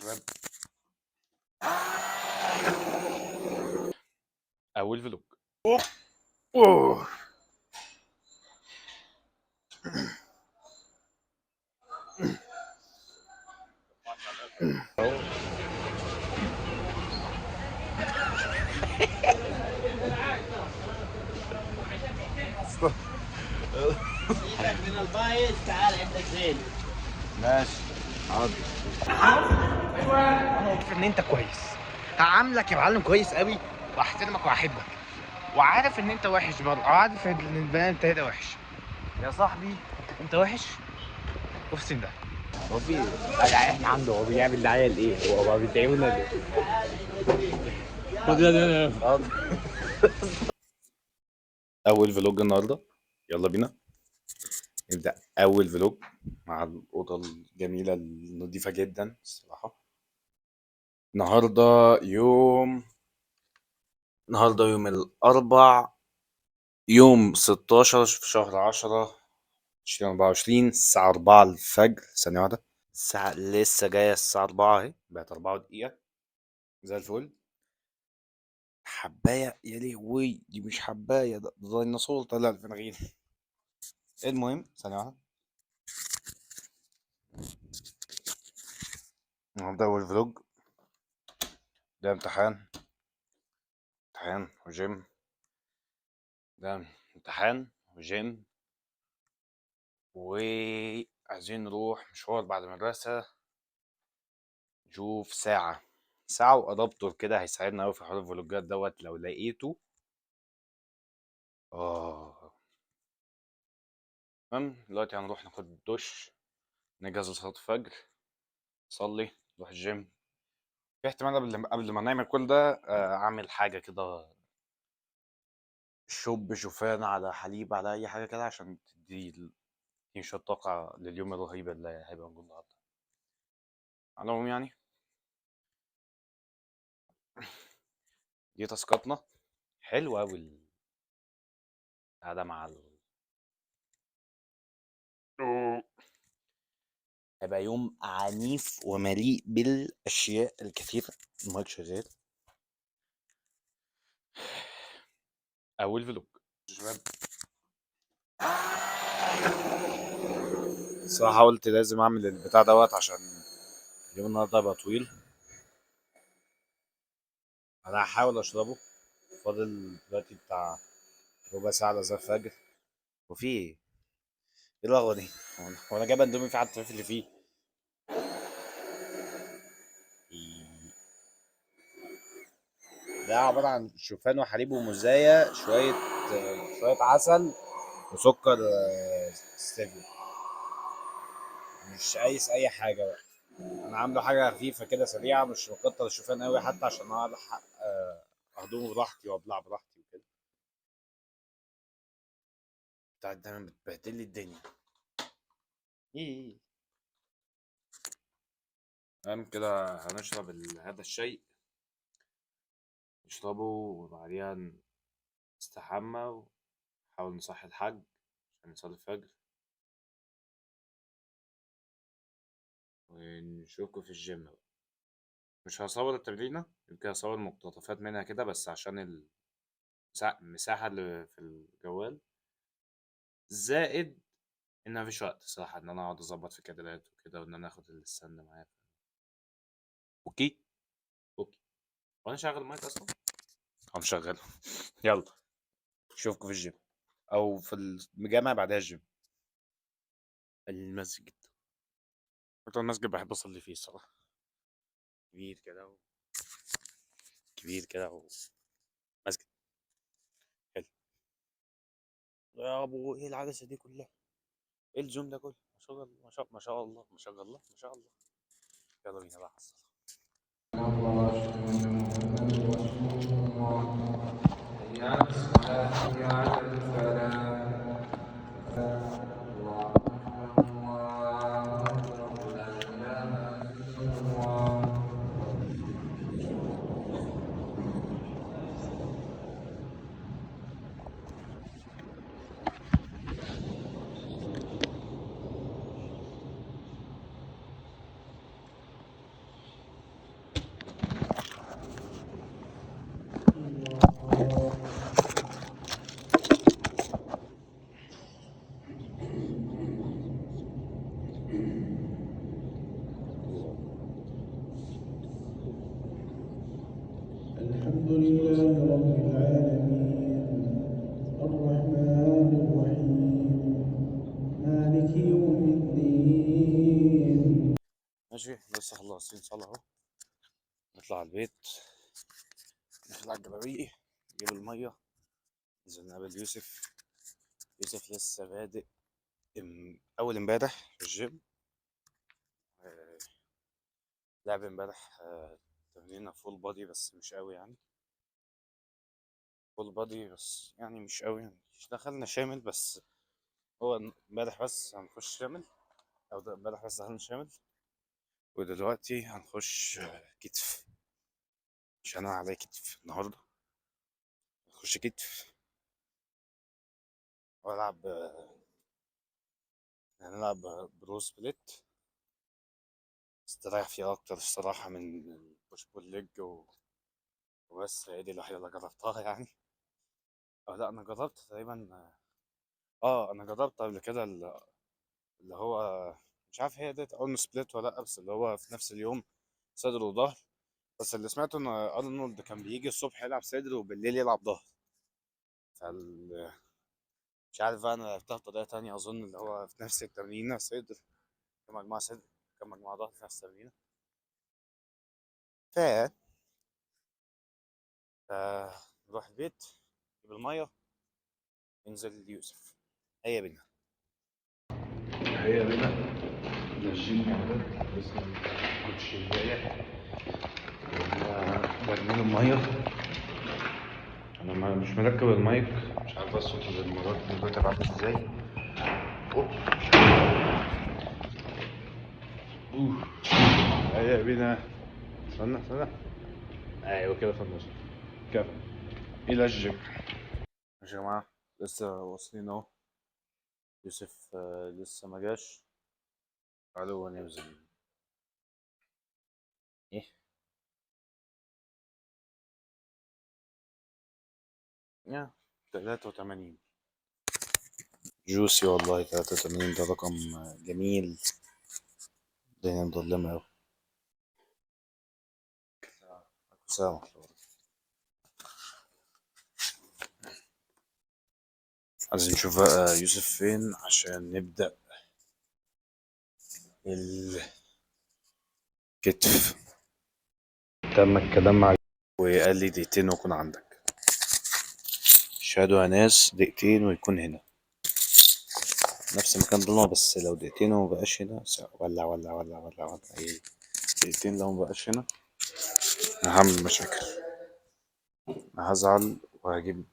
شباب، اول vlog. أوه. سيبك من البايظ، تعال عندك زين. ماشي حاضر. عارف ان انت كويس، هعاملك يا معلم كويس قوي، واحترمك واحبك، وعارف ان انت وحش برضه، عارف ان البني ادم ده وحش يا صاحبي، انت وحش وفي ده. هو في يعني احنا عنده هو بيعمل دعاية لايه؟ هو بيدعيونا ليه؟ اول vlog النهارده، يلا بينا نبدا اول vlog مع الاوضة الجميلة النظيفة جدا الصراحة. النهارده يوم الاربع، يوم 16 في شهر 10 2024، الساعة 4 الفجر. ثانية واحدة، الساعة لسه جاية، الساعة 4 اهي، بقت 4 ودقيقة زي الفل. حباية يا لهوي، دي مش حباية، ده ديناصور طلع في نغير. المهم ثانية واحدة، النهارده أول vlog، ده امتحان وجيم، ده امتحان وجيم، وعايزين نروح مشوار بعد المدرسة، نشوف ساعة و adapter كده هيساعدنا أوي في حوار الفلوجات دوت لو لقيته. تمام، دلوقتي هنروح ناخد دش، نجهز لصلاة الفجر، نصلي، نروح الجيم. في احتمال قبل ما نعمل كل ده، اعمل حاجة كده، شوب شوفان على حليب على اي حاجة كده، عشان تدي شوية طاقة لليوم الرهيب اللي هيبقى موجود النهارده. على العموم يعني دي تاسكاتنا. حلوة أوي القعدة مع هيبقى يوم عنيف ومليء بالأشياء الكثيرة. المايك شغال. أول فلوج شباب. الصراحة قلت لازم أعمل البتاع دوت عشان اليوم النهاردة هيبقى طويل. أنا هحاول أشربه، فاضل دلوقتي بتاع ربع ساعة لزي الفجر. وفي إيه؟ إيه اللغوة دي؟ هو أنا جايب أندومي في حد الترف اللي فيه؟ ده عبارة عن شوفان وحليب ومزايا، شوية عسل وسكر، ستيفيا. مش قايس أي حاجة بقى، أنا عامله حاجة خفيفة كده سريعة، مش مكتر الشوفان أوي حتى عشان ألحق، أهضمه براحتي وأبلع براحتي وكده. بتاعت دايما بتبهدل لي الدنيا. إيه. تمام كده هنشرب هذا الشيء، نشربه وبعديها نستحمى ونحاول نصحي الحاج عشان نصلي الفجر، ونشوفكم في الجيم بقى. مش هصور التمرينة، يمكن هصور مقتطفات منها كده بس عشان المساحة اللي في الجوال، زائد ان مفيش وقت الصراحة ان انا اقعد اظبط في كادرات وكده، وان انا اخد ال stand معايا. okay وانا شغال المايك اصلا؟ هو مشغله. يلا اشوفكم في الجيم او في الجامع بعدها الجيم. المسجد، أكتر المسجد بحب اصلي فيه الصراحة، كبير كده كبير كده مسجد حلو. يا ابو ايه العدسة دي كلها؟ ايه الزوم ده كله؟ ما شاء الله، ما شاء ما شاء الله، ما شاء الله، ما شاء الله. يلا بينا بقى على الصلاة. لله رب العالمين الرحمن الرحيم مالك يوم الدين. ماشي، لسه خلصين صلاة اهو، نطلع على البيت، نخلع الجلابية، نجيب المية، ننزل نقابل يوسف. يوسف لسه بادئ أول امبارح في الجيم. لعب امبارح تمرينة full body بس مش قوي يعني، full body بس يعني مش قوي يعني، مش دخلنا شامل، بس هو امبارح بس هنخش شامل، أو ده امبارح بس دخلنا شامل، ودلوقتي هنخش كتف، عشان انا عليا كتف النهارده، هنخش كتف والعب، هنلعب bro split، استريح فيها اكتر الصراحة من push pull leg وبس هي دي الوحيدة اللي جربتها يعني. او لا، انا جربت تقريبا، انا جربت قبل كده اللي هو مش عارف هي ديت ارنولد split ولا لا، بس اللي هو في نفس اليوم صدر وظهر. بس اللي سمعته ان ارنولد كان بيجي الصبح يلعب صدر وبالليل يلعب ظهر، فال مش عارف بقى، انا لعبتها بطريقة تانية اظن، اللي هو في نفس التمرينه صدر كم مجموعة صدر كم مجموعة ظهر في نفس التمرينه. ف نروح البيت نجيب المية، ننزل ليوسف. هيا بينا. هيا بينا للجيم يا ولاد، لسه الكوتش جاية برميل المية. أنا مش مركب المايك، مش عارف بس صوت المرات دلوقتي هيبقى عامل ازاي. أوب. أوه. هيا بينا. استنى استنى، أيوة كده في النص كده إلى الجيم. ماشي يا جماعة، لسه واصلين أهو. يوسف لسه ما جاش، تعالوا ننزل. إيه؟ يا 83 جوسي والله، 83 ده رقم جميل. الدنيا مظلمة أوي. السلام عليكم. عايزين نشوف بقى يوسف فين عشان نبدأ الكتف. تم الكلام مع وقال لي دقيقتين واكون عندك. شهادوا يا ناس، دقيقتين ويكون هنا نفس مكان ضلمة، بس لو دقيقتين وما بقاش هنا ولع ولع ولع ولع ولع. ايه دقيقتين لو ما بقاش هنا انا هعمل مشاكل، انا هزعل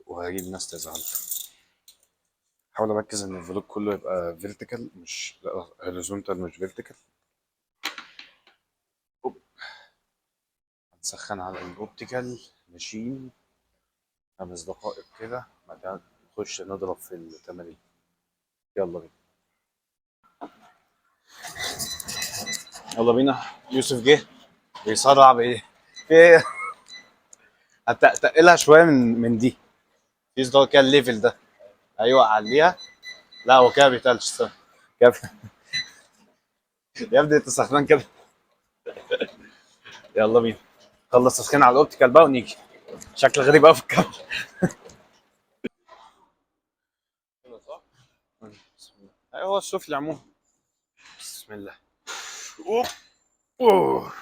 وهجيب ناس تزعل. حاول اركز ان ال vlog كله يبقى vertical مش horizontal، مش vertical. هنسخن على ال elliptical machine 5 دقائق كده، بعدها نخش نضرب في التمارين. يلا بينا يلا بينا. يوسف جه بيسرع بايه؟ في ايه؟ هتقلها شوية من دي، في صداع كده ال level ده. ايوه عليها. لا هو كده بيتقلش. استنى. كده يا ابني انت سخنان كده. يلا بينا خلص تسخين على ال elliptical بقى ونيجي. شكل غريب قوي في الكاميرا. بسم الله. ايوه هو السفلي عموما. بسم الله. أوه. أوه.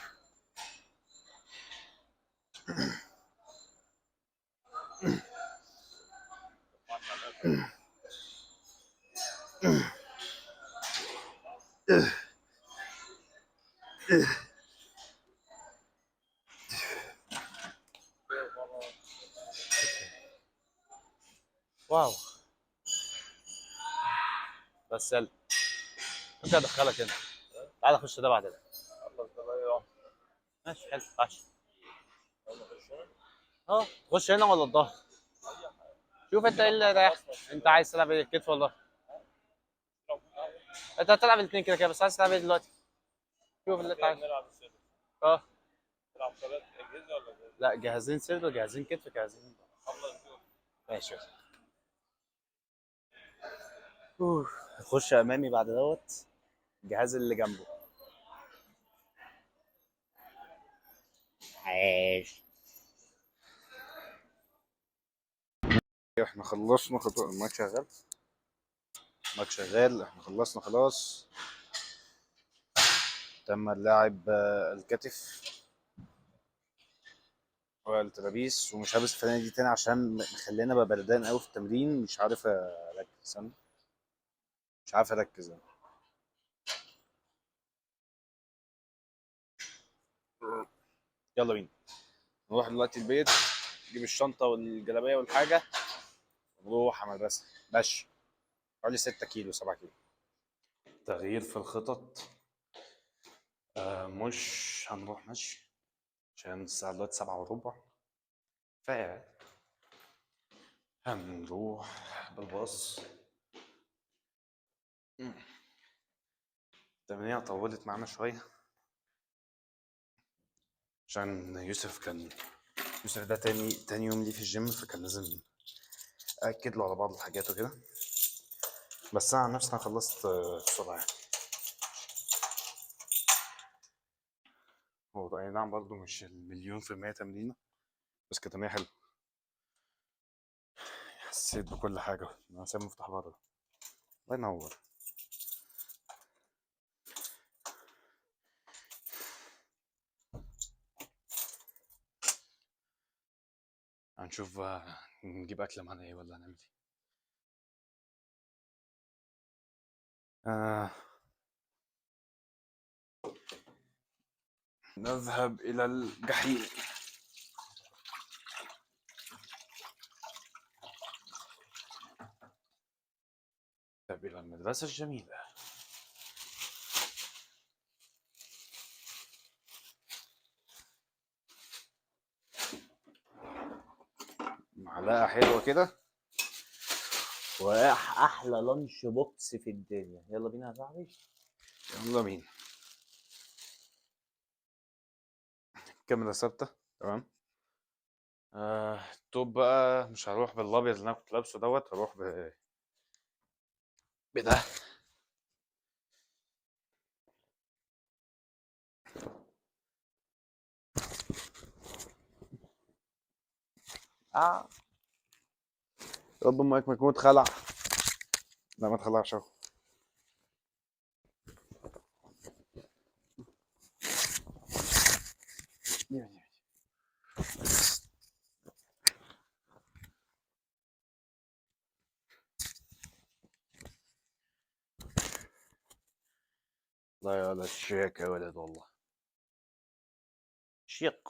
واو. بس يلا انت هدخلك هنا. تعالى خش ده بعد ده. ماشي حلو. ماشي. تخش هنا ولا الظهر؟ شوف انت ايه اللي رايح. انت عايز تلعب ايه، كتف ولا ظهر؟ انت هتلعب الاثنين كده كده، بس عايز تلعب ايه دلوقتي؟ شوف اللي انت عايزه. نلعب ثلاث اجهزة ولا جهاز؟ لا جاهزين صدر، جاهزين كتف، جاهزين. ماشي يلا. خش امامي بعد دوت الجهاز اللي جنبه. عاش. احنا خلصنا خطوة. المايك شغال، المايك شغال. احنا خلصنا خلاص. تم اللاعب الكتف والترابيس، ومش هلبس الفانيلة دي تاني عشان مخلينا بقى بردان قوي في التمرين، مش عارف اركز انا، مش عارف اركز انا. يلا بينا نروح دلوقتي البيت، نجيب الشنطة والجلابية والحاجة، ونروح على المدرسة. ماشي حوالي 6 كيلو 7 كيلو. تغيير في الخطط، مش هنروح مشي عشان الساعة دلوقتي 7:15، ف هنروح بالباص. التمرينة طولت معانا شوية عشان يوسف كان، يوسف ده تاني يوم ليه في الجيم، فكان لازم أأكد له على بعض الحاجات وكده. بس أنا عن نفسي أنا خلصت بسرعة يعني. هو أي نعم برضه مش المليون في المية تمرينة، بس كانت تمرينة حلوة، حسيت بكل حاجة. أنا سايب مفتاح بره. الله ينور. هنشوف بقى نجيب أكلة معانا إيه ولا هنعمل إيه. نذهب إلى الجحيم. نذهب إلى المدرسة الجميلة. معلقة حلوة كده واحلى lunch box في الدنيا. يلا بينا يا صاحبي، يلا بينا. الكاميرا ثابتة تمام. التوب بقى مش هروح بالابيض اللي انا كنت لابسه دوت، هروح بده. رب المايك ما يكون اتخلع. لا ما اتخلعش اهو. لا يا ولد شيك يا ولد والله، شيق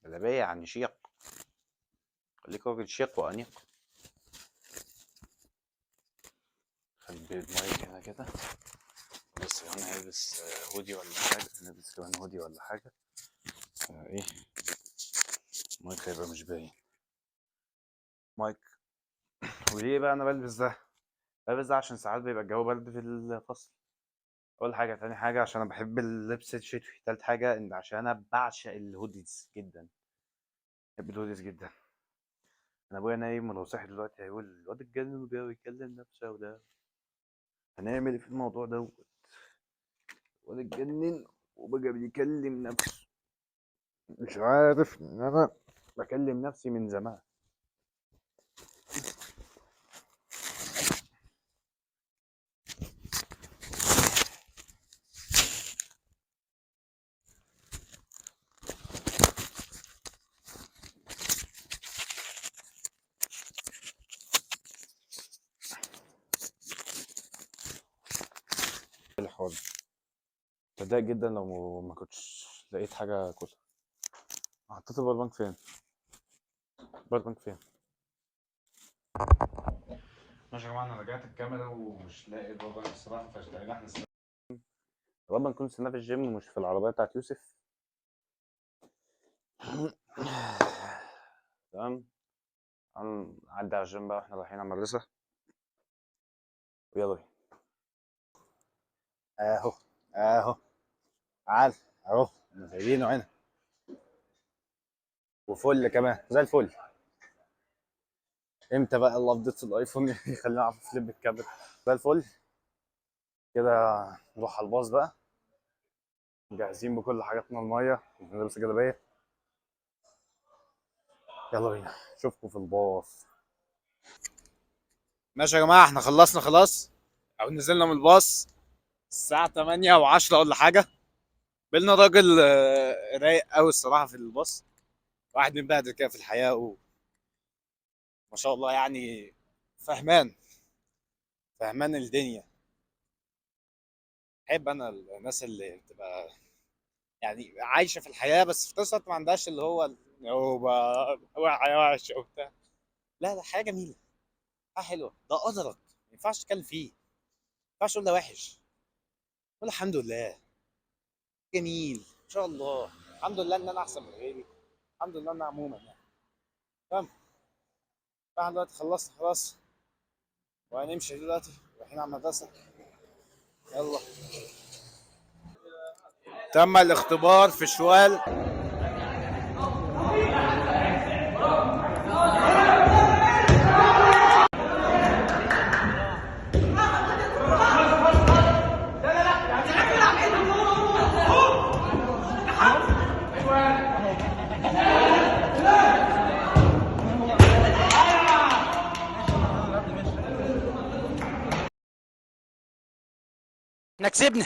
جلابية يعني شيق، خليك راجل شيق وأنيق. خلي المايك هنا كده بس. انا هلبس هودي ولا حاجة، نلبس كمان هودي ولا حاجة. ايه المايك هيبقى مش باين مايك. وليه بقى انا بلبس ده؟ بلبس ده عشان ساعات بيبقى الجو برد في الفصل، اول حاجة. تاني حاجة عشان انا بحب اللبس الشتوي. تالت حاجة ان عشان انا بعشق ال hoodies جدا، بحب ال hoodies جدا. انا ابويا نايم ولو صحي دلوقتي هيقول الواد اتجنن وبيكلم نفسه وده هنعمل ايه في الموضوع دوت، الواد اتجنن وبقى بيكلم نفسه، مش عارف ان انا بكلم نفسي من زمان. الحوار تضايق جدا لو ما كنتش لقيت حاجة اكلها. حطيت ال power bank فين؟ ال power bank فين؟ ماشي يا جماعة، انا رجعت الكاميرا ومش لاقي ال power bank الصراحة، فتقريبا احنا ربما نكون استناه في الجيم ومش في العربية بتاعت يوسف. تمام، هنعدي على الجيم بقى واحنا رايحين على المدرسة، ويلا بينا. اهو اهو تعال اهو، سايبينه هنا وفل كمان زي الفل. امتى بقى ال update الايفون يخلينا اعرف flip الكاميرا زي الفل كده؟ نروح على الباص بقى، جاهزين بكل حاجاتنا، المية، نلبس جلابية، يلا بينا. اشوفكم في الباص. ماشي يا جماعة، احنا خلصنا خلاص او نزلنا من الباص الساعة 8:10 ولا حاجة. قابلنا راجل رايق قوي الصراحة في الباص، واحد متبهدل كده في الحياة و ما شاء الله يعني فهمان فهمان الدنيا. بحب انا الناس اللي بتبقى يعني عايشه في الحياة، بس في نفس الوقت ما عندهاش اللي هو هو حياة وحشة وبتاع. لا لا، حياة جميلة، حياة حلوة، ده قدرك، ما ينفعش تتكلم فيه، ما ينفعش تقول ده وحش، قول الحمد لله جميل ان شاء الله، الحمد لله ان انا احسن من غيري، الحمد لله ان انا عموما يعني تمام. فاحنا دلوقتي خلصنا خلاص وهنمشي دلوقتي رايحين على المدرسة. يلا، تم الاختبار في شوال. احنا كسبنا،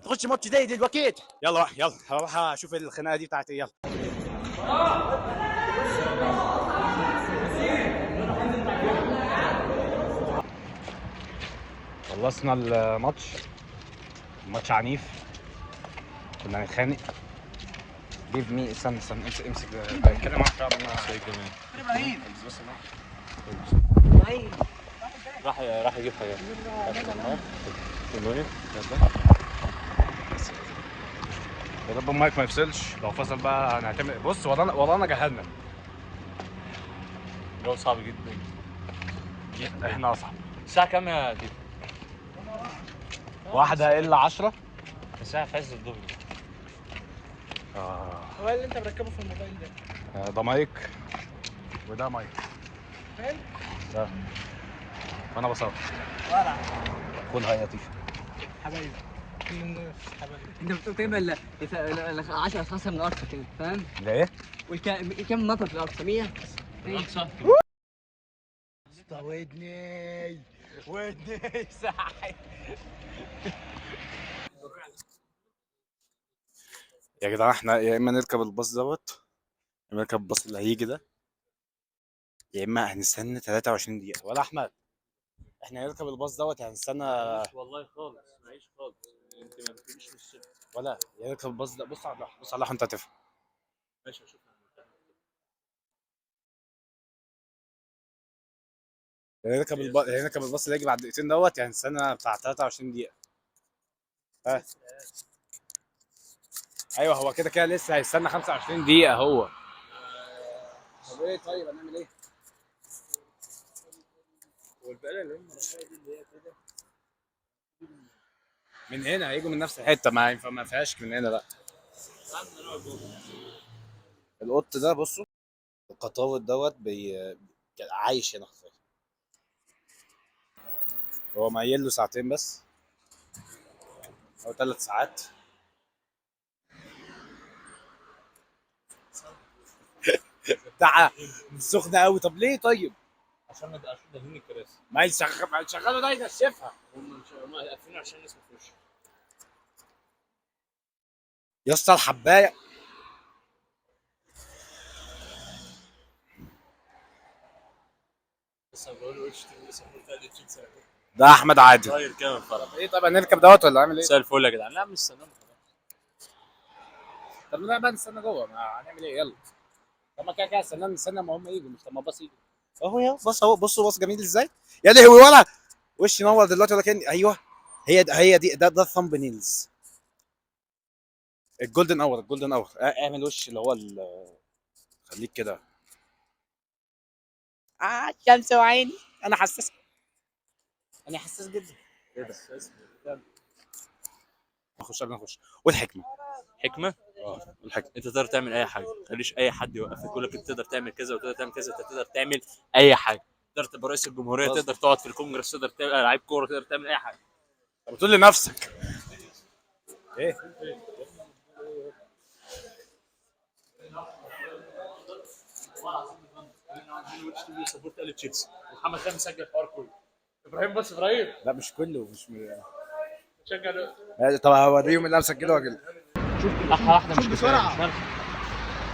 تخش ماتش زي دلوقتي. يلا بقى، يلا هروح اشوف الخناقة دي بتاعت ايه. يلا خلصنا الماتش، الماتش عنيف، كنا هنتخانق. give me، استنى استنى، امسك امسك، اتكلم معاك. راح يجيب حاجات. يا رب المايك ما يفصلش، لو فصل بقى هنعتمد. بص ورانا ورانا جهنم، الجو صعب جدا. احنا اصعب. الساعة كام يا تيتو؟ 12:50. الساعة في عز الظهر. هو اللي انت مركبة في الموبايل ده؟ ده مايك وده مايك. فين؟ ده وانا بصور. خدها يا لطيف. حبايبي كل الناس حبايبي. انت بتقول تقريبا 10 اشخاص من الاقصى كده، فاهم؟ ده ايه؟ كم نفر في الاقصى؟ 100؟ ودني ودني ساعة. يا جدعان احنا يا اما نركب الباص دوت، يا اما نركب الباص اللي هيجي ده، يا اما هنستنى 23 دقيقة. ولا احمد احنا هنركب الباص دوت هنستنى والله خالص، معيش خالص. انت ما بتجيش من الصبح. ولا يا نركب الباص ده. بص على اللوحة، بص على اللوحة انت هتفهم. ماشي اشوف. يا نركب الباص، يا نركب الباص اللي هيجي بعد دقيقتين دوت، يعني هنستنى بتاع 23 دقيقة. ها ايوه، هو كده كده لسه هيستنى 25 دقيقة هو. طب ايه طيب هنعمل ايه؟ والبقالة اللي هم رايحين دي اللي هي كده من هنا هيجوا من نفس الحتة، ما ينفع ما فيهاش من هنا. لا القط ده بصوا، القطاوت دوت عايش هنا حرفيا. هو مايل له ساعتين بس او 3 ساعات. بتاع سخنة قوي. طب ليه طيب؟ عشان دهين الكراسي. ما يشغل ما يشغلوا ده ينشفها. هم قافلينه عشان الناس ما تخش. يا اسطى الحبايه. بس انا بقول له اتش تي سبورت قال تشيلسي. ده احمد عادل. طاير كده من الفرح. طب ايه طب هنركب دوت ولا هنعمل ايه؟ مساء الفل يا جدعان. لا مش استنى. طب لا بقى نستنى جوه، ما هنعمل ايه؟ يلا. طب ما كده كده استنى نستنى ما هم يجوا، مش لما الباص يجي. اهو يا بص اهو، بصوا باص جميل ازاي. يا لهوي، ولا وشي نور دلوقتي ولا كان. ايوه هي هي دي، ده ال thumbnails، ال golden hour، ال golden hour. اعمل وش اللي هو خليك كده. الشمس وعيني. انا حساس، انا حساس جدا. ايه ده؟ نخش قبل ما نخش. والحكمة. حكمه؟ الحكمة. انت تقدر تعمل اي حاجة، ما تخليش اي حد يوقفك يقول لك انت تقدر تعمل كذا وتقدر تعمل كذا. انت تقدر تعمل اي حاجة، تقدر تبقى رئيس الجمهورية، تقدر تقعد في الكونجرس، تقدر تبقى لعيب كورة، تقدر تعمل اي حاجة. طب بتقول لنفسك ايه؟ محمد خان مسجل الحوار كله. ابراهيم، بس ابراهيم. لا مش كله، مش شجع. طب هوريهم اللي انا مسجله واجي. احلى واحدة مش بسرعة.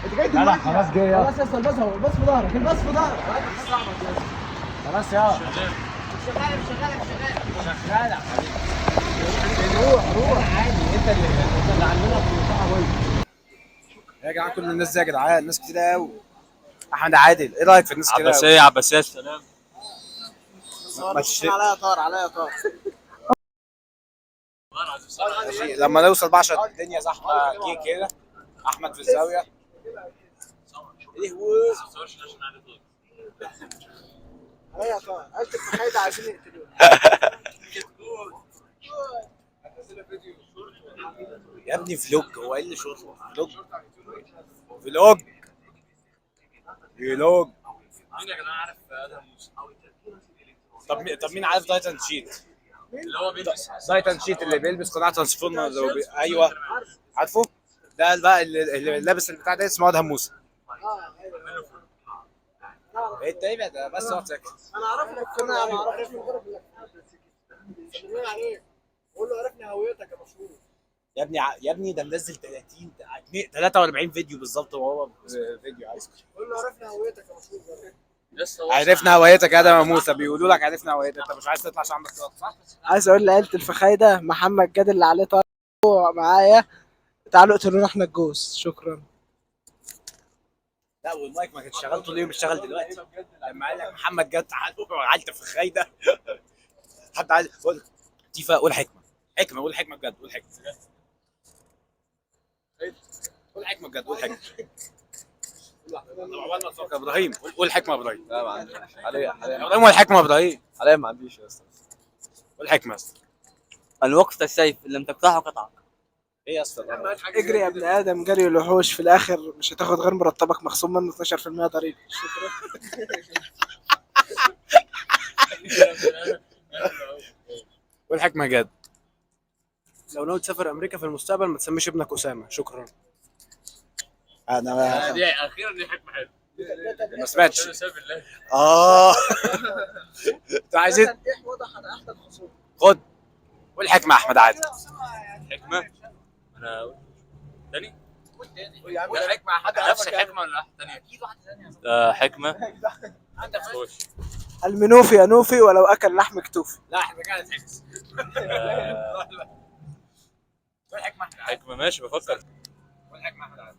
انت جاي دلوقتي؟ خلاص جاي يلا. خلاص يا اسطى، الباص اهو، الباص في ظهرك، الباص في ظهرك. خلاص يا شغالة روح روح عادي، انت اللي عندنا في المساحة بايظة. يا جدعان كل الناس دي يا جدعان، ناس كتير قوي. احمد عادل، ايه رايك في الناس كتير قوي؟ عباسيه عباسيه السلام. ما تشتري. عليا طار، عليا طار. ماشي، لما نوصل بقى عشان الدنيا زحمة كي كده. احمد في الزاوية. ايه هو؟ عليا طار، عيلة الفخايدة عايزين يقتلوه. يا ابني vlog، هو ايه اللي short؟ vlog vlog vlog. مين يا جدعان عارف ادهم موسى؟ طب مين عارف تايتان شيت؟ اللي هو بيلبس تايتان شيت اللي بيلبس قناع Transformer ايوه عارفه؟ ده بقى اللي لابس البتاع ده اسمه ادهم موسى. ايه التاني ده؟ بس اقعد ساكت. انا اعرفه بالقناع، انا اعرفه من غير. سلمنا عليه، قول له عرفنا هويتك يا مشهور. يا ابني يا ابني ده منزل 30 43 فيديو بالظبط، وهو فيديو عايز. قول له عرفنا هويتك يا مشهور. عرفنا هويتك يا ادم يا موسى، بيقولوا لك عرفنا هويتك، انت مش عايز تطلع عشان عندك صوت صح؟ عايز اقول لعيلة الفخايدة محمد جاد اللي عليه طار معايا، تعالوا اقتلونا احنا الجوز. شكرا. لا والمايك ما كانش شغال طول اليوم، اشتغل دلوقتي لما قال لك محمد جد تعالوا عيلة الفخايدة. حد عايز قول تيفا، قول حكمه، حكمه، قول حكمه بجد، قول حكمه، قول حكمه بجد، قول حكمه. طب عقبال ما تفكر ابراهيم، قول حكمه يا ابراهيم. لا ما عنديش حاليا، حاليا ابراهيم قول حكمه يا ابراهيم، حاليا ما عنديش يا اسطى. قول حكمه يا اسطى. الوقت السيف إن لم تقطعه قطعك. ايه يا اسطى؟ اجري يا ابن ادم جري الوحوش، في الاخر مش هتاخد غير مرتبك مخصوم منه 12% ضريبة. شكرا. قول حكمه جد. لو ناوي تسافر امريكا في المستقبل ما تسميش ابنك اسامة. شكرا. انا دي اخيرا دي حكمه حلوة. ما سمعتش. ساب الله. انتوا عايزين واضح على احدى الخصوم. خد قول حكمه يا احمد عادل. حكمه انا تاني قول حكمه يا احمد عادل. نفس الحكمة ولا واحدة ثانية؟ اكيد واحدة ثانية. حكمه خش. المنوفي يا نوفي ولو اكل لحم كتوفي. لا احنا كده هنتحبس. قول حكمه احمد عادل. حكمه ماشي بفكر. قول حكمه احمد عادل.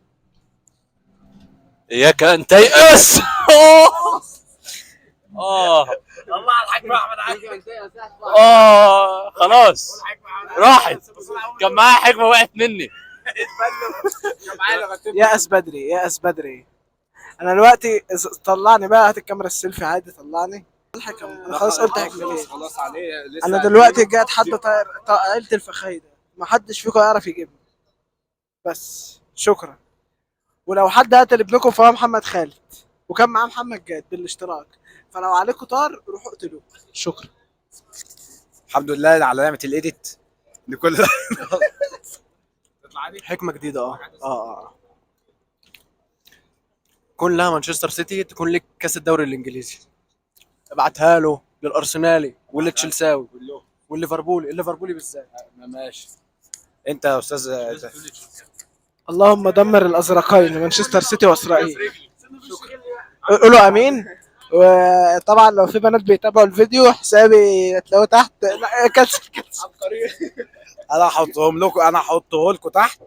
اياك ان تيأس. الله على الحكمة احمد عادل. خلاص راحت. كان معايا حكمه وقعت مني. يأس بدري، يأس بدري. انا دلوقتي طلعني بقى، هات الكاميرا السيلفي عادي طلعني. الحكم انا خلاص قلت حكمتين. خلاص عليه لسه. انا دلوقتي جاي اتحدى طائر عيلة الفخايدة، ما حدش فيكم يعرف يجيبني. بس شكرا. ولو حد قتل ابنكم فهو محمد خالد، وكان معاه محمد جاد بالاشتراك، فلو عليكم طار روحوا اقتلوه. شكرا. الحمد لله على نعمه ال edit لكل ده. حكمه جديدة. كن لها مانشستر سيتي تكون لك كاس الدوري الانجليزي. ابعتها له للارسنالي والتشيلساوي والليفربولي، الليفربولي بالذات. ماشي انت يا استاذ. اللهم دمر الازرقين مانشستر سيتي واسرائيل. قولوا امين. وطبعا لو في بنات بيتابعوا الفيديو حسابي هتلاقوه تحت. لا cancel cancel. انا هحطهم لكم، انا هحطه لكم تحت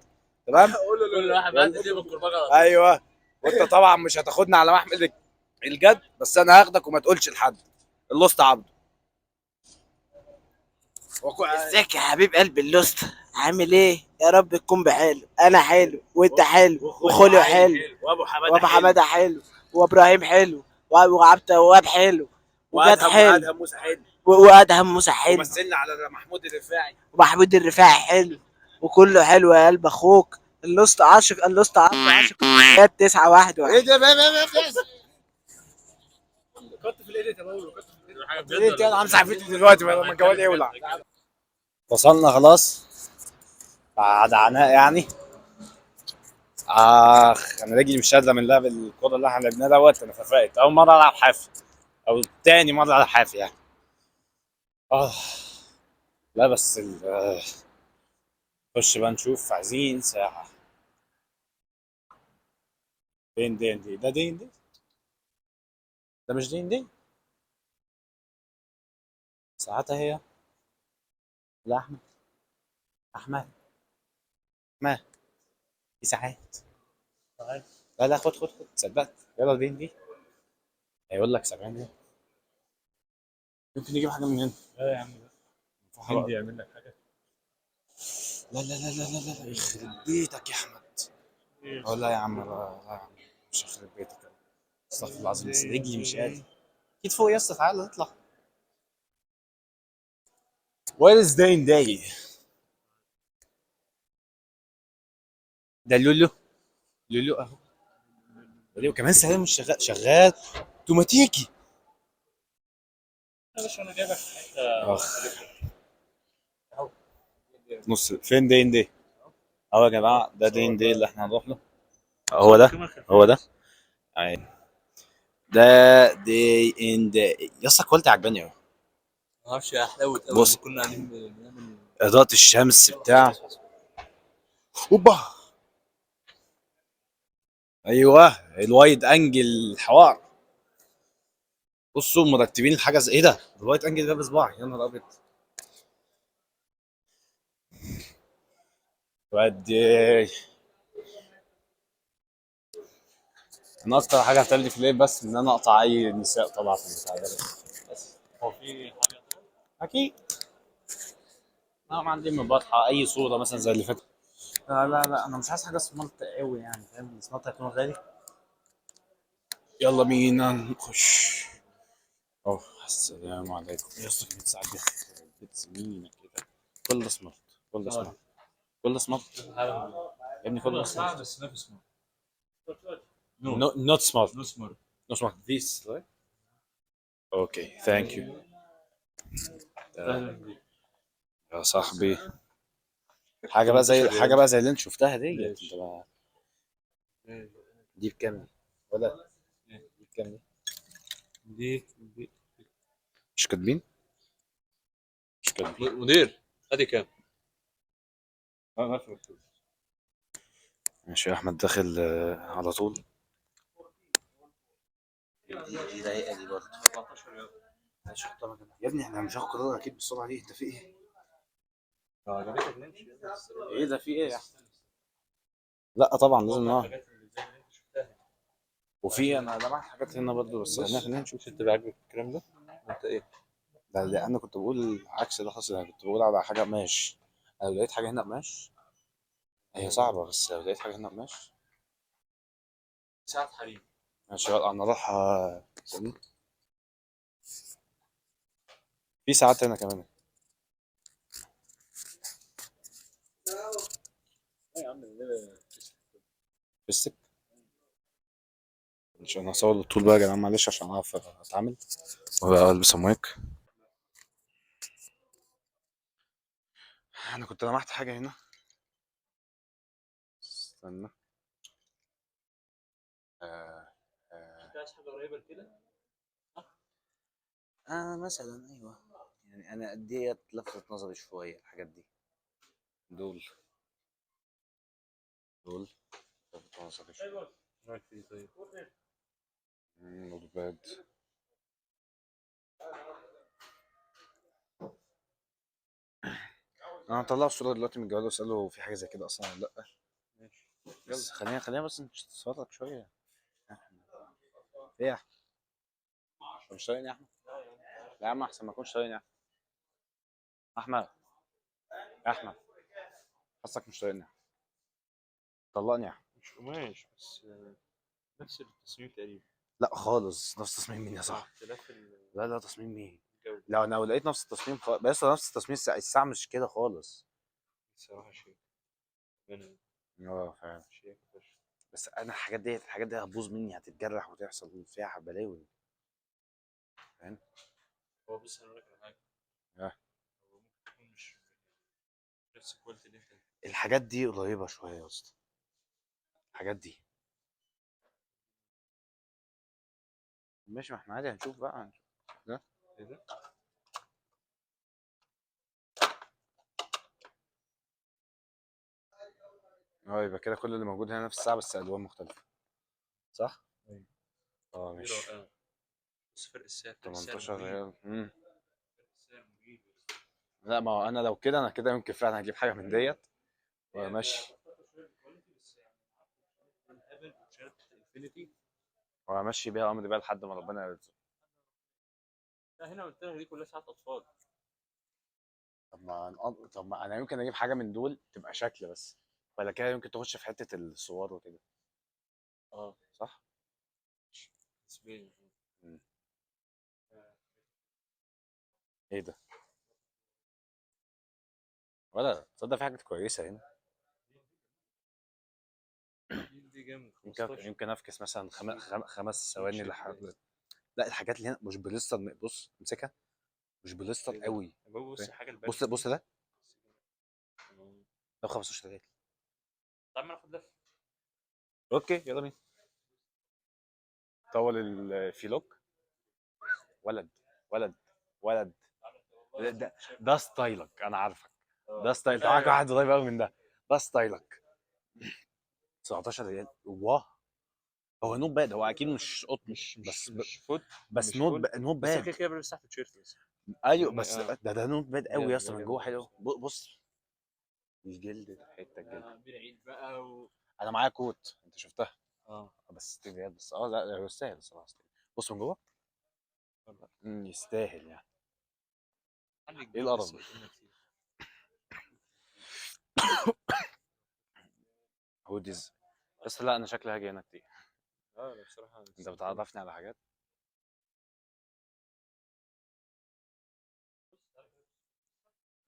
تمام. كل واحد بقى تديه بالكرباج على طول. ايوه وانت طبعا مش هتاخدنا على محمل الجد، بس انا هاخدك وما تقولش لحد. اللوست عبده. ازيك يا حبيب قلبي اللوست، عامل ايه؟ يا رب تكون بحلو. انا حلو وانت حلو وخوليو حلو وابو حمادة وابو حمادة حلو وابراهيم حلو وعبد تواب حلو وجاد حلو وادهم موسى حلو وادهم موسى حلو ومثلنا على محمود الرفاعي ومحمود الرفاعي حلو وكله حلو يا قلب اخوك. اللوست عاشق، اللوست عاشق، عاشق 9 1 1. ايه ده؟ cut في ال edit يا باولو، cut في ال edit. حاجة بجد ايه ولا انا همسح فيديو دلوقتي لما الجوال يولع. وصلنا خلاص بعد عناء يعني. اخ انا رجلي مش قادرة من لعب الكورة اللي احنا لعبناه دوت. انا ففقت اول مرة العب حافي او تاني مرة العب حافي يعني. اه لا بس خش بقى نشوف، عايزين ساعة. دين دين دي ده دين دي ده مش دين دي ساعتها هي. لا احمد، احمد ما في ساعات. لا لا خد خد خد، صدقت. يلا دين دي هيقول لك 70 جنيه. ممكن نجيب حاجة من هنا. لا يا عم، هندي يعمل لك حاجة. لا لا لا لا لا لا، يخرب بيتك يا احمد. اه لا يا عم، لا لا يا عم، مش هخرب بيتك، استغفر الله العظيم، بس رجلي مش قادر. اكيد فوق يا اسطى، تعالى اطلع. Where is day day؟ ده لولو، لولو اهو. ليه وكمان سلام مش شغال، شغال اوتوماتيكي. يا باشا انا جايبك في حتة. اخ نص فين دي دي؟ اهو يا جماعة، ده دي دي اللي احنا هنروح له. هو ده، هو ده ده دي ان دي. يا اسطى quality عجباني قوي. ما اعرفش يا حلاوة اول بص. ما كنا قاعدين بنعمل اضاءه الشمس بتاع اوبا. ايوه ال wide angle الحوار. بصوا مرتبين الحاجة زي ايه. ده ال wide angle ده بصباعي، يا نهار ابيض. ودي انا اكتر حاجة هتقلي في الليل بس ان انا اقطع اي نساء طبعا في البتاع ده بس. هو في حاجة؟ اكيد انا ما عندي من بطحه اي صوره مثلا زي اللي فاتت. لا لا لا، انا مش عايز حاجة smart قوي يعني، فاهم؟ ال smart هيكون غالي. يلا بينا نخش. اوه السلام عليكم يا اسطى. كمية ساعات دي بيت سنينك كده. كل ده smart، كل ده smart، كل ده smart يا ابني، كل ده smart. بس ما في smart. not smart. no smart. not smart this. okay thank you يا صاحبي. حاجة بقى زي حاجة بقى زي اللي انت شفتها ديت. انت بقى دي بكام دي؟ ولا دي بكام دي؟ دي مش كاتبين؟ مش كاتبين. مدير ادي كام؟ ماشي يا احمد، داخل على طول. دي رايقة دي برضه. ماشي حطها مكانها يا ابني. احنا مش هاخد قرار اكيد بالسرعة دي. انت في ايه؟ ايه ده في ايه يا احمد؟ لا طبعا لازم نقعد. وفي انا لمحت حاجات هنا برضه، بس خلينا نشوف. انت عاجبك الكلام ده؟ انت ايه؟ ده انا كنت بقول عكس اللي حصل. انا كنت بقول على حاجة قماش. انا لو لقيت حاجة هنا قماش هي صعبة، بس لو لقيت حاجة هنا قماش ساعة حريم. ماشي. يلا انا اروح. استنى. في ساعات هنا كمان. يا عم فستك. مش انا هصور بالطول بقى يا جدعان، معلش عشان اعرف اتعامل وبقى البس المايك. انا كنت لمحت حاجة هنا، استنى. انت عايز حاجة قريبه لكده؟ مثلا ايوه، يعني انا ديت لفتت نظري شوية الحاجات دي. دول لفتت نظري شوية. رايك في ايه طيب؟ not bad. انا هطلع الصورة دلوقتي من الجوال واساله هو في حاجة زي كده اصلا ولا لا. ماشي. بس خلينا بس نتفرج شوية. ايه يا احمد؟ أنت مش طايقني يا احمد؟ لا يا عم، احسن ما اكونش طايقني يا احمد. احمد يا احمد، حاسك مش طايقني. طلقني يا احمد. مش قماش بس نفس التصميم تقريبا. لا خالص، نفس تصميم مين يا صاحبي؟ اختلاف لا لا، تصميم مين؟ الجودة. لو انا لو لقيت نفس التصميم بس نفس التصميم الساعة مش كده خالص. الصراحة شيك. اه فعلا شيك فشخ. بس انا الحاجات دي هتبوظ مني، هتتجرح وتحصل فيها بلاوي. فاهم؟ هو بص انا اقول لك على حاجة. هو ممكن تكون مش نفس ال quality اللي انت. الحاجات دي قريبة شوية يا اسطى. الحاجات دي ماشي، ما احنا عادي هنشوف بقى. ده ايه ده؟ اه يبقى كده كل اللي موجود هنا نفس الساعة بس الوان مختلفة، صح؟ ايوه. اه دي ماشي. رائعة. بس فرق السعر، فرق السعر 18 مهيب. ريال. فرق السعر مهيب يا اسطى. لا ما هو انا لو كده، انا كده يمكن فعلا هجيب حاجة من ديت هي وامشي، هي شوية quality بس يعني من Apple وشركه Infinity. وامشي بيها امري بقى لحد ما ربنا يرزق. لا هنا قلت لك دي كلها ساعات اطفال. طب ما انا يمكن اجيب حاجة من دول تبقى شكل بس، ولا كده يمكن تخش في حتة الصور وكده. اه صح؟ نسبيا. مم. ايه ده؟ ولا تصدق في حاجات كويسة هنا. دي جامد. يمكن 15. يمكن افكس مثلا 5 ثواني شيء لحد. كويس. لا الحاجات اللي هنا مش بوليستر، بص امسكها، مش بوليستر ايه ده؟ قوي. بص حاجة البرد. بص بص ده آه. ده ب 15 ريال. طب ما ناخد لفه. okay يلا بينا. طول ال vlog. ولد ولد ولد، ده style ك، انا عارفك، ده style. معاك واحد قريب قوي من ده، ده style ك. 19 ريال، واه. هو not bad، هو اكيد مش قطن، مش بس مش foot بس مش not full. Not بس bad. كده كده بلبس تحت تيشيرت بس. ايوه يعني بس ده not bad قوي جامد، يا اسطى، ده من جامد جوه أوي. حلو. بص الجلد، حتة الجلد. بنعيد بقى و انا معايا coat انت شفتها. بس 60 ريال بس. لا هو يستاهل الصراحة. بص من جوه. يستاهل يعني. حل ايه القرف ده؟ hoodies بس. لا انا شكلي هاجي هنا كتير. لا بصراحة انت بتعرفني على حاجات.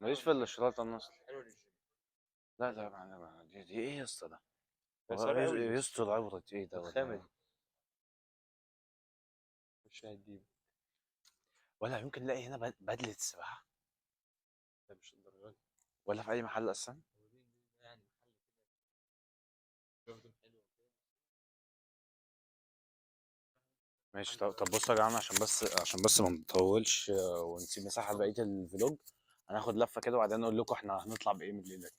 ماليش في الشراط انا اصلا. حلو للجيم. لا لا دي ايه يا اسطى ده؟ ده هو سعر قوي. يستر عورة ايه ده ولا الخامة إيه؟ دي. مش هتجيب. ولا يمكن نلاقي هنا بدلة سباحة؟ لا مش الدرجة دي. ولا في اي محل اصلا؟ يعني محل كده هدوم حلوة. ماشي. طب بصوا يا جماعة، عشان بس ما نطولش ونسيب مساحة لبقية ال vlog، هناخد لفه كده وبعدين نقول لكم احنا هنطلع بايه من الليلة دي.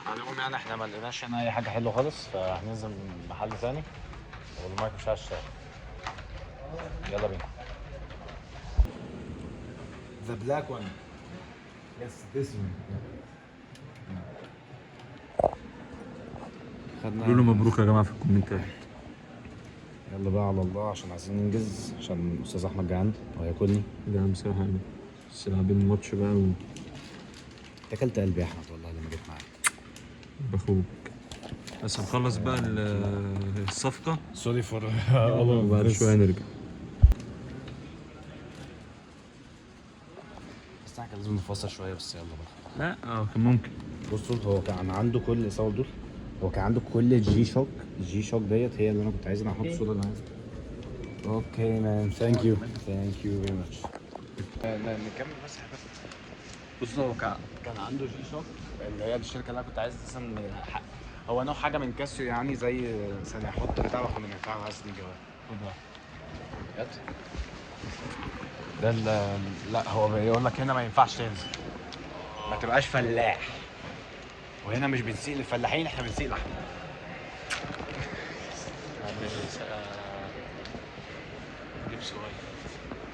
على العموم يعني احنا ما لقيناش هنا اي حاجة حلوة خالص، فهننزل محل ثاني والمايك مش عايز يشتغل. يلا بينا. The black one. Yes, this one. خدنا. قولوا له مبروك يا جماعة في الكومنتات. يلا بقى على الله عشان عايزين ننجز، عشان استاذ احمد جعان وهياكلني. جعان بصراحة يعني، بس لاعبين الماتش بقى و... اكلت قلبي يا احمد والله لما جيت معاك. بخوك بس نخلص بقى الصفقة sorry for وبعد شوية نرجع. بس احنا كان لازم نفصل شوية، بس يلا بقى. لا كان ممكن. بصوا هو كان عنده كل صور دول، هو كان عنده كل G-Shock. ال G-Shock ديت هي اللي انا كنت عايزها. انا هحط الصورة اللي انا عايزها. okay man، thank you، thank you very much. نكمل بس حاجة. بصوا هو كان عنده G-Shock اللي هي الشركة اللي انا كنت عايز اساسا، هو نوع حاجة من كاسيو يعني، زي ثانية احط بتاع واخد من بتاع عايز جواه. خد واحدة. يلا. ده لا هو بيقول لك هنا ما ينفعش تنزل، ما تبقاش فلاح، وهنا مش بنسيق للفلاحين، احنا بنسيق لحم. جيب صغير.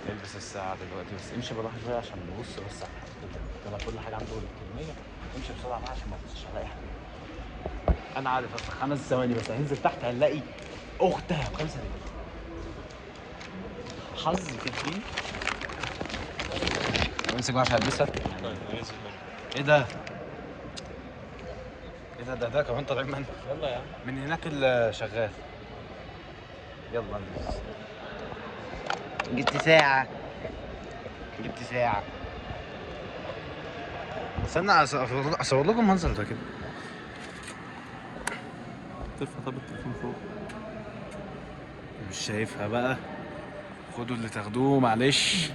البس الساعة دلوقتي بس، امشي بالراحة شوية عشان نبص بس على الحاجات. طلع كل حاجة عنده إلكترونية. امشي بسرعة بقى عشان ما تبصش على أي حاجة. أنا عارف بس 5 ثواني بس هننزل تحت هنلاقي أختها ب5 ريال. حظ في الدين. امسك بقى عشان هلبسها. طيب هننزل بقى. ايه ده؟ ايه ده؟ ده كمان طالعين من يلا يا عم. من هناك اللي شغال. يلا ننزل. جبت ساعة، جبت ساعة. استنى اصور لكم المنظر ده كده. ترفع طب التليفون فوق. مش شايفها بقى، خدوا اللي تاخدوه معلش.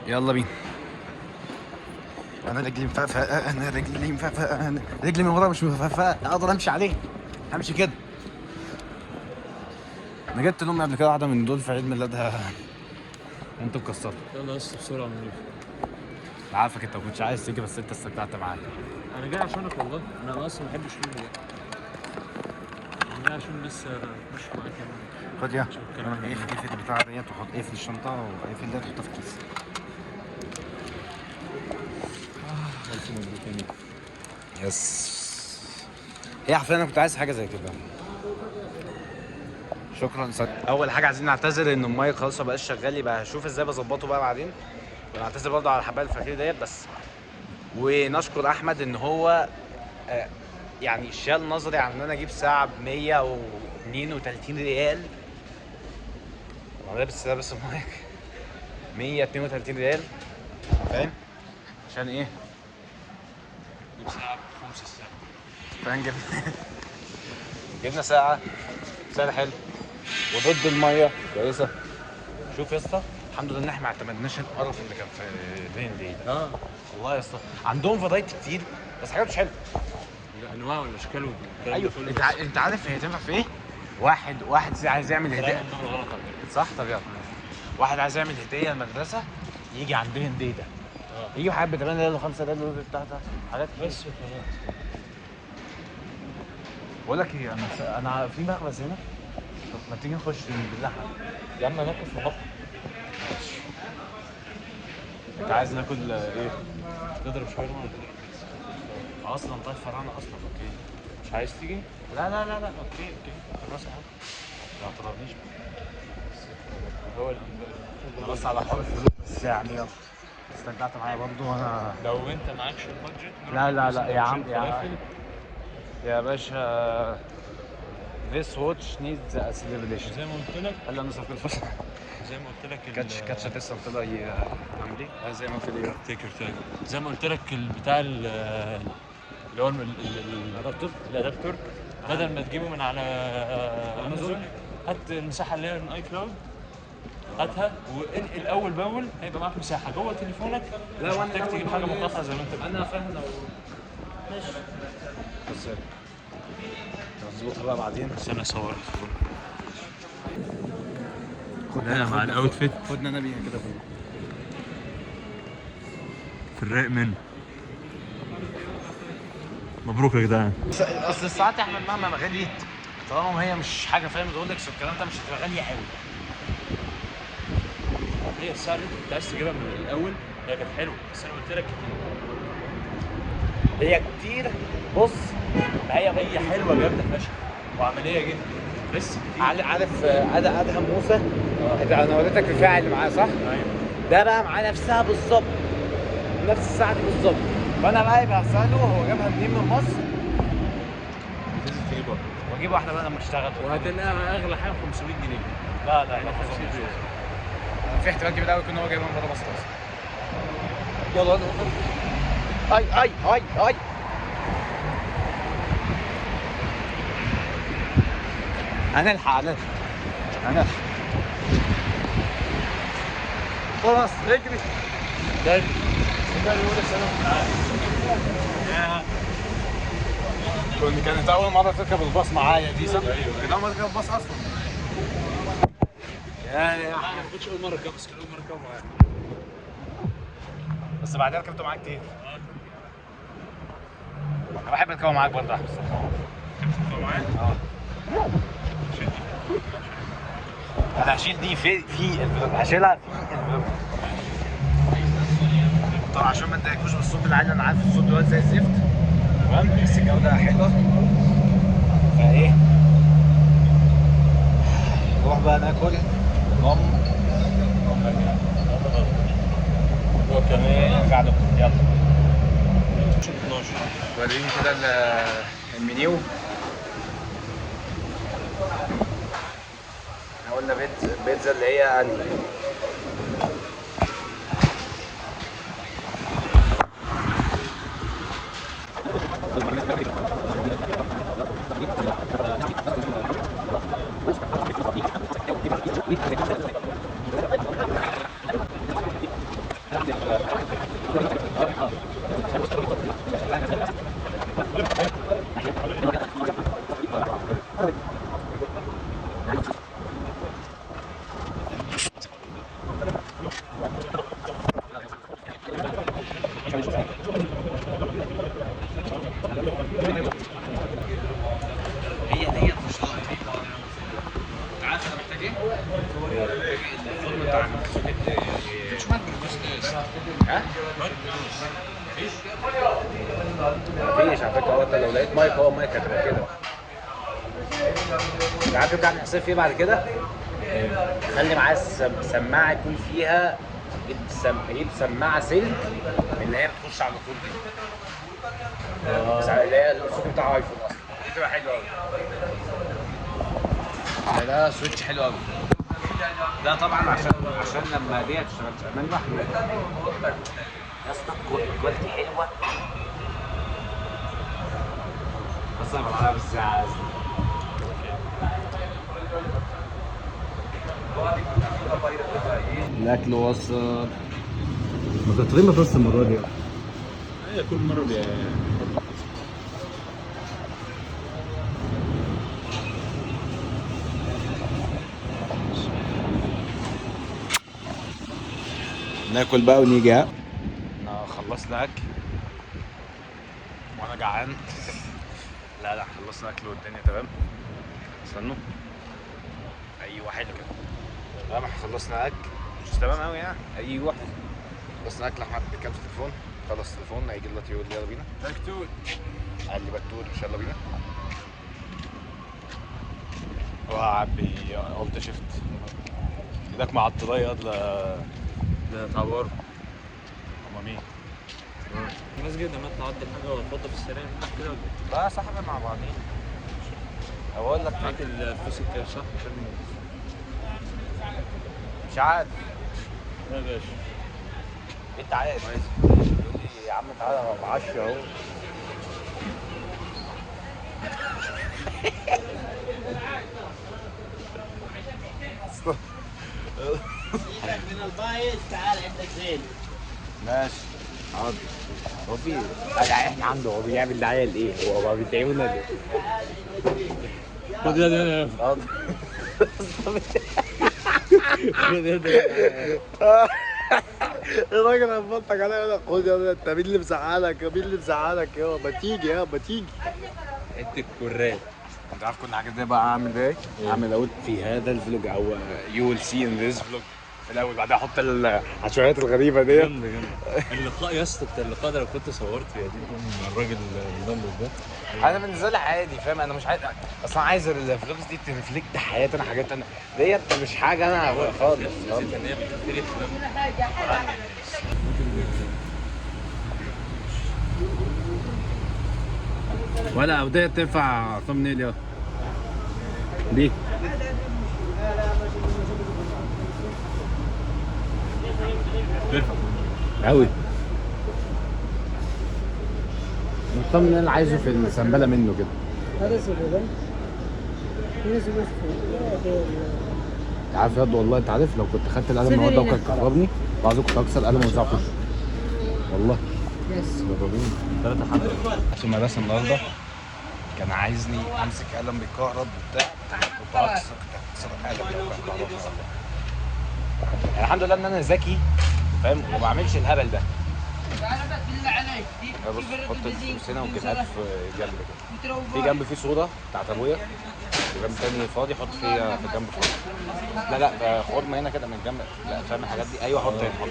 يلا بينا. انا رجلي مفقفقه، انا رجلي مفقفقه، انا رجلي من ورا مش مفقفقه، اقدر امشي عليه، همشي كده. انا جبت لامي قبل كده واحدة من دول في عيد ميلادها وانت مكسرها. يلا يا اسطى بسرعة من انا عارفك انت ما كنتش عايز تيجي بس انت استمتعت معايا. انا جاي عشانك والله، انا اصلا ما بحبش فيهم ده. انا جاي عشان بس اتمشى معاك يعني. خد يا اقفل البتاعه ديت وحط، اقفل الشنطة واقفل ده وحطها في الكيس. الف مبروك يا ميكو. yes، هي حرفيا انا كنت عايز حاجة زي كده. شكرا صدق. اول حاجة عايزين نعتذر ان المايك خلاص ما بقاش شغال، يبقى هشوف ازاي بظبطه بقى بعدين. ونعتذر برضه على الحبايه الفخير ديت بس. ونشكر احمد ان هو يعني شال نظري عن ان انا اجيب ساعة ب 132 ريال. انا لابس المايك 132 ريال، فاهم؟ عشان ايه؟ نجيب ساعة بخمس الساعة، فاهم؟ جبنا ساعة سعر حلو وضد المية كويسة. شوف يا اسطى، الحمد لله ان احنا ما اعتمدناش القرف اللي كان في دين دي ده. والله يا اسطى عندهم variety كتير بس حاجات مش حلوة. الانواع والاشكال والكلام. ايوه ده كله. انت عارف هي تنفع في ايه؟ واحد عايز يعمل هديه. غلط على فكرة. صح؟ طب يلا، واحد عايز يعمل هديه المدرسة يجي عند دين دي ده، يجيب حاجات ب 8 ريال و5 ريال بتاع ده، حاجات بس وخلاص. بقول لك ايه، انا في مخبز هنا، طب ما تيجي نخش باللحمه يا عم ناكل في مطعم. انت عايز ناكل ايه؟ تضرب شاورما ولا تضرب بيتزا؟ اصلا طيب فرعنا اصلا. okay مش عايز تيجي؟ لا لا لا لا okay okay خلاص يا عم، ما طلبنيش هو خلاص على حوار الفلوس بس يعني. يلا استمتعت معايا برضه. وانا لو انت معكش ال budget لا لا لا يا عم، يا باشا this watch needs a celebration. زي ما قلت لك، قال لي انا صرفت الفلوس. زي ما قلت لك كاتش لسه طلع عامل ايه؟ زي ما قلت لي take your time. زي ما قلت لك البتاع اللي هو ال adapter، ال adapter بدل ما تجيبه من على امازون هات المساحة اللي هي من iCloud، هاتها وانقل اول باول، هيبقى معاك مساحة جوه تليفونك. لا مش محتاج تجيب حاجة منقطعة زي ما انت انا فاهم. لو ماشي بس نظبطها بقى بعدين. بس انا صورت لا مع ال outfit. خدنا انا بيها كده في الرايق منه. مبروك يا جدعان. اصل الساعات يا احمد مهما غليت، طالما هي مش حاجة فاهم رولكس والكلام ده، مش هتبقى غالية قوي. هي الساعة اللي انت كنت عايز تجيبها من الاول هي كانت حلوة، بس انا قلت لك كتير. هي كتير. بص هي حلوة جامدة فشخ وعملية جدا بس كتير. عارف ادهم موسى؟ انا وريتك الفاعل اللي معاه صح؟ ايوه ده بقى معاه نفسها بالظبط، نفس الساعة دي بالظبط. فانا بقى يبقى اساله هو جابها منين من مصر؟ بتنزل تجيب واحدة واجيب واحدة بقى لما اشتغل، وهتلاقيها اغلى حاجة 500 جنيه. لا لا يعني 50 ريال. في احتمال كبير قوي يكون هو جايبها من بره مصر اصلا. يلا يلا اي اي اي اي هنلحق هنلحق هنلحق. خلاص اجري. ده كانت اول مرة تركب الباص معايا دي صح؟ ايوه كانت اول مرة تركب الباص اصلا. يا انا ما كنتش اول مرة اركب، بس كان اول مرة اركب معاك. بس بعدها ركبته معاك كتير. انا بحب اركبه معاك برضه يا احمد. تركبه معايا؟ اه. انا هشيل دي في ال vlog، هشيلها في ال vlog. طبعا عشان ما تضايقكوش بالصوت العالي، انا عارف الصوت دلوقتي زي الزفت. تمام، بس الجودة حلوة. فايه؟ نروح بقى ناكل نم ونرجع لكم. يلا 12 وريني كده المنيو. احنا قلنا بيتزا اللي هي انهي؟ مش معاك بلوتوث ليه يا اسطى؟ ها؟ معاك بلوتوث مفيش؟ مفيش على فكرة. هو انت لو لقيت مايك، هو مايك هتبقى كده. انت عارف يمكن اعمل حساب في ايه بعد كده؟ خلي معاه سماعه يكون فيها، جيب سماعه سلك اللي هي بتخش على طول دي، بس اللي هي الصوت بتاع ايفون اصلا، دي تبقى حلوة قوي. ده switch حلو قوي ده طبعا، عشان لما دي تشتغل امان لوحده يا اسطى. quality حلوة بس انا بلعبها بالساعة. الاكل وصل. ما بس المرة دي. ايوه كل مرة ناكل بقى ونيجي. ها انا خلصنا اكل وانا جعان. لا لا خلصنا اكل والدنيا تمام. استنوا، ايوه حلو كده. تمام احنا خلصنا اكل، مش تمام قوي يعني. ايوه خلصنا اكل. احمد بيتكلم في التليفون، خلص التليفون هيجي دلوقتي يقول لي يلا بينا. بكتور قال لي بتول مش يلا بينا. هو عبي قلت شفت ايدك مع الطلاية لا ده تعور. هما مين؟ المسجد لما اطلع اعدي حاجة واتفضل في السريع كده ولا ايه؟ لا يا صاحبي مع بعضين. اقول لك معاك الفلوس الكاش صح؟ مش عارف. لا يا باشا انت عارف. يقول لي يا عم تعالى انا بعشي اهو. من البايظ تعال عندك زين. ماشي حاضر. هو في احنا عنده، هو بيعمل دعاية لايه؟ هو بيدعي لنا ليه؟ خد يا ده. حاضر. خد يا ده. الراجل هيبلطج عليا يقول لك خد يا انت مين اللي مزعلك؟ مين اللي مزعلك؟ يا ما تيجي يا ما تيجي. حتة كرات. انت عارف كل حاجة دي بقى اعمل ايه؟ اعمل اقول في هذا ال vlog او you will see in this vlog في الاول، بعدها احط العشوائيات الغريبة دي. جامدة جامدة. اللقاء يا اسطى بتاع اللقاء ده لو كنت صورت يا دي مع الراجل المدمر ده. انا بالنسبة لي عادي فاهم، انا مش عايز اصلا، عايز ال vlogs دي ت reflect حياتي انا، حاجات انا ديت مش حاجة انا خالص. ان هي بتبتدي ولا او ديت تنفع thumbnail يا دي. قوي ال thumbnail عايزه في السنبله منه كده. انت عارف ياض والله، انت عارف لو كنت خدت القلم النهارده وكان كهربني بعد كنت هكسر القلم وانزعه في وشه والله. ثلاثة حبة في المدرسة النهارده كان عايزني امسك قلم بيكهرب وبتاع، كنت هكسر قلم لو كان كهربني والله. يعني الحمد لله ان انا ذكي فاهم وما بعملش الهبل ده. بص حط الفلوس هنا وجيبها في جنب كده، في جنب فيه صودا بتاعت ابويا، وجنب تاني فاضي حط فيه في جنب فاضي. لا لا خرم هنا كده من جنب، لا فاهم الحاجات دي. ايوه حط هنا حط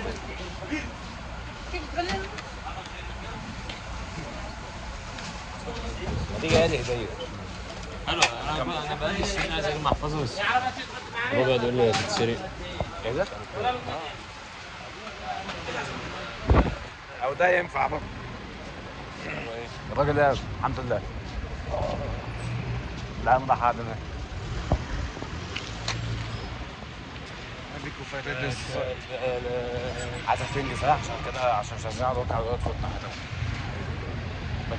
هنا. ما تيجي قال لي هديه. حلو. انا بقالي سنين عايز اجيب محفظة بس بابا يقعد يقول لي هتتسرق. ايه ده؟ او ده ينفع برضه. الراجل ده الحمد لله. لا ما حد انا. عايزك تنجز عشان كده، عشان مش عايزين نقعد على الوقت فوتنا.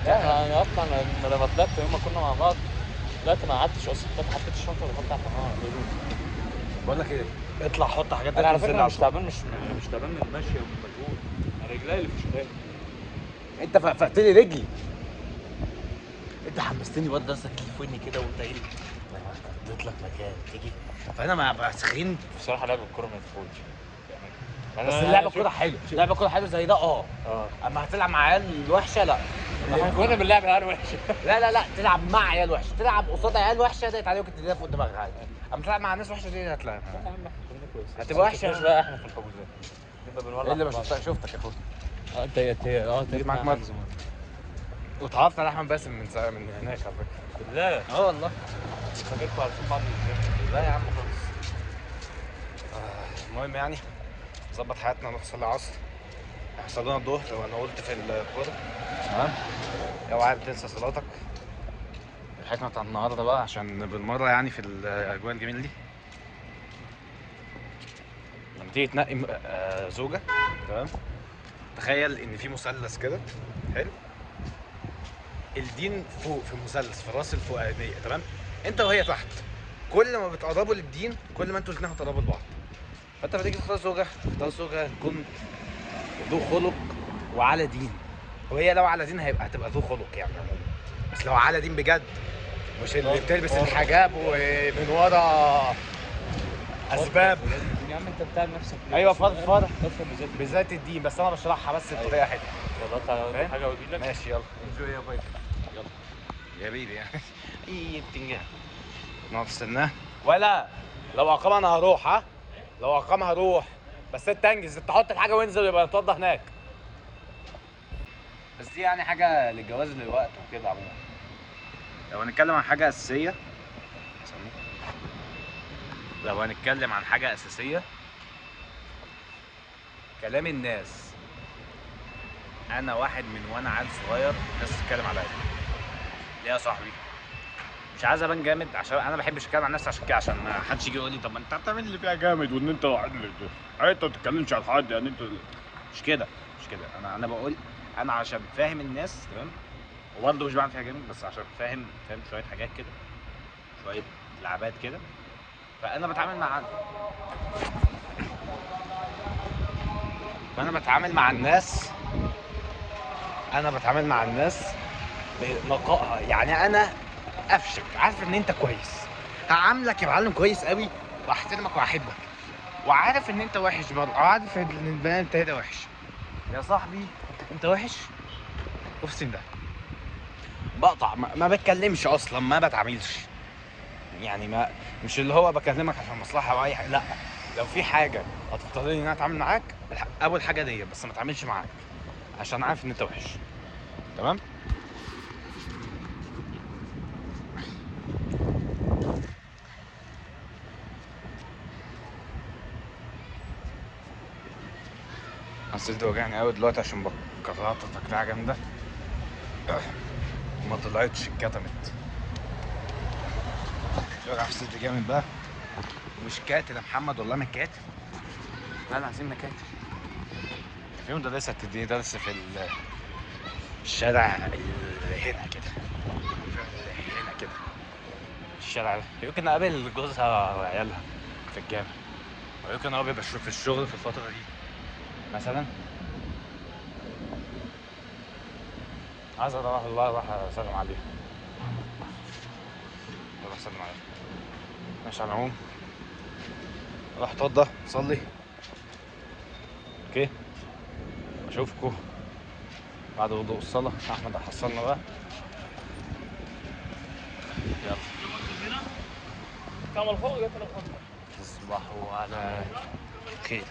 لا انا اصلا لما طلعت يوم ما كنا مع بعض طلعت ما قعدتش اصلا، طلعت حطيت الشنطة ودخلت على الحمام. بقول لك ايه، اطلع حط حاجات. انا على فكرة مش تعبان، مش تعبان من المشي ومن المجهود، انا رجلي اللي في شغال. انت فقفقت لي رجلي، انت حمستني برضه اصلا تليفوني كده وانت ايه اديت لك مكان تيجي، فانا ما سخنت بصراحة. لعب الكورة ما يتفوتش يعني، بس اللعبة الكورة حلوة، لعبه الكورة حلوة زي ده. اما هتلعب مع عيال وحشة لا. احنا كنا بنلعب عيال وحشة. لا لا لا، تلعب مع عيال وحشة، تلعب قصاد عيال وحشة ديت عليك تديها فوق دماغك عادي. اما تلعب مع ناس وحشة دي هتلعب هتبقى وحشة بقى. احنا في الحجوزات نبقى بنولع. ايه اللي ما شفتك؟ شفتك يا اخويا. انت انت معاك مرة واتعرفت على احمد باسم من من هناك على فكرة. لا اه والله فاكركم عارفين بعض من الجيم. لا يا عم خالص. المهم يعني نظبط حياتنا، نروح نصلي العصر، احنا صلينا الظهر وانا قلت في الكورة تمام، اوعى تنسى صلاتك. الحكمة بتاع النهارده بقى عشان بالمرة يعني في الاجواء الجميلة دي، لما تيجي تنقي زوجه تمام، تخيل ان في مثلث كده حلو، الدين فوق في المثلث في راس الفوقانيه تمام، انت وهي تحت، كل ما بتقربوا للدين كل ما انتوا الاثنين هتقربوا لبعض. فانت لما تيجي تختار زوجه، تختار زوجه تكون ذو خلق وعلى دين، وهي لو على دين هيبقى هتبقى ذو خلق يعني عموما، بس لو على دين بجد، مش اللي بتلبس الحجاب ومن ورا اسباب. يا عم انت بتعمل نفسك. ايوه فرح بذات الدين، بس انا بشرحها بس بطريقة حلوة. يلا اطلع حاجة واجي لك. ماشي يلا enjoy يا baby، يلا يا baby يعني اي بتنجان نقعد نستناه. ولا لو اقام انا هروح، ها لو اقام هروح، بس انت انجز، انت حط الحاجة وانزل يبقى نتوضى هناك. بس دي يعني حاجة للجواز للوقت وكده عموما. لو هنتكلم عن حاجة اساسية، لو هنتكلم عن حاجة اساسية، كلام الناس. انا واحد من وانا عيل صغير الناس تتكلم عليا. ليه يا صاحبي؟ مش عايز ابان جامد، عشان انا ما بحبش اتكلم عن نفسي، عشان كده، عشان ما حدش يجي يقول لي طب ما انت بتعمل اللي فيها جامد وان انت انت ما بتتكلمش على حد يعني، انت مش كده، مش كده. انا بقول انا عشان فاهم الناس تمام، وبرضه مش بعمل فيها جامد، بس عشان فاهم شوية حاجات كده، شوية لعبات كده، فانا بتعامل مع الناس، انا بتعامل مع الناس بنقائها يعني. انا قفشك، عارف ان انت كويس، هعاملك يا معلم كويس قوي، واحترمك واحبك، وعارف ان انت وحش برضه، عارف ان البني ادم ده وحش. يا صاحبي انت وحش، افصل ده بقطع، ما بتكلمش اصلا، ما بتعاملش يعني، ما مش اللي هو بكلمك عشان مصلحة او اي حاجة، لا لو في حاجة هتضطرني ان انا اتعامل معاك اول حاجة دي، بس ما اتعاملش معاك عشان عارف ان انت وحش تمام. حسيت وجعني قوي دلوقتي عشان بكررت تكريعه جامدة ما طلعتش، اتكتمت. وجع في صدري جامد بقى، ومش كاتل يا محمد والله ما كاتل، لا العظيم ما كاتل. في مدرسه بتديني درس في الشارع هنا كده، هنا كده الشارع ده، يمكن اقابل جوزها وعيالها في الجامع، ويمكن هو بيبقى في الشغل في الفترة دي مثلا. عايز اروح والله، اروح اسلم عليها، اروح اسلم عليها. ماشي على العموم، اروح اتوضى اصلي okay، اشوفكم بعد وضوء الصلاة. احمد هيحصلنا بقى، يلا تصبحوا على خير.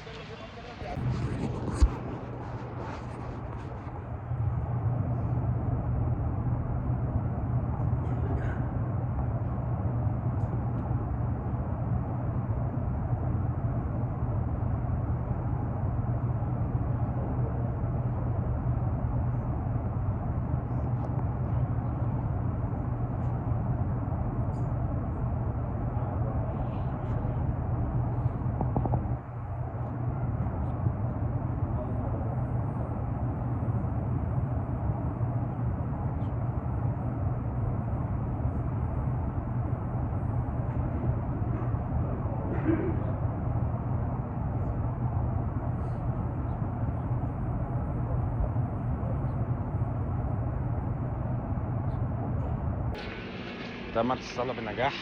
تمت الصلاة بنجاح.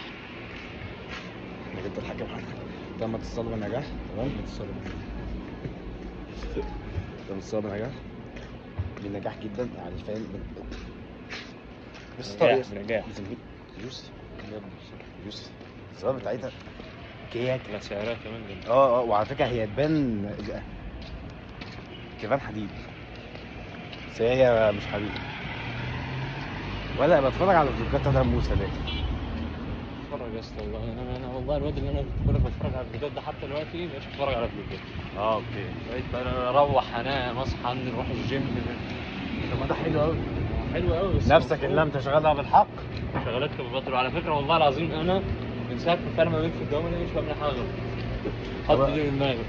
انا جبت الحاجة محمد. تمت الصلاة بنجاح، تمام. تمت الصلاة بنجاح. بنجاح جدا يعني، فاهم؟ بس بنجاح بنجاح. juicy juicy الزرار بتاعتها كياك. لا سعرها كمان جامد. اه وعلى فكرة هي تبان حديد، بس هي مش حديد. ولا بتفرج على فلوجات ادهم موسى ده. بتفرج يا اسطى والله. انا والله الواد اللي انا كنت بقول لك بتفرج على الفلوجات ده حتى دلوقتي مش بتفرج على فلوجات. okay. بقيت بقى اروح انام اصحى نروح الجيم. طب ما ده حلو قوي. حلو قوي. بس نفسك ان لم تشغلها بالحق شغلتك بالباطل. وعلى فكرة والله العظيم انا من ساعة ما فعلا ما بقيت في الدوام انا مش بعمل حاجة غلط. حط دي من دماغي.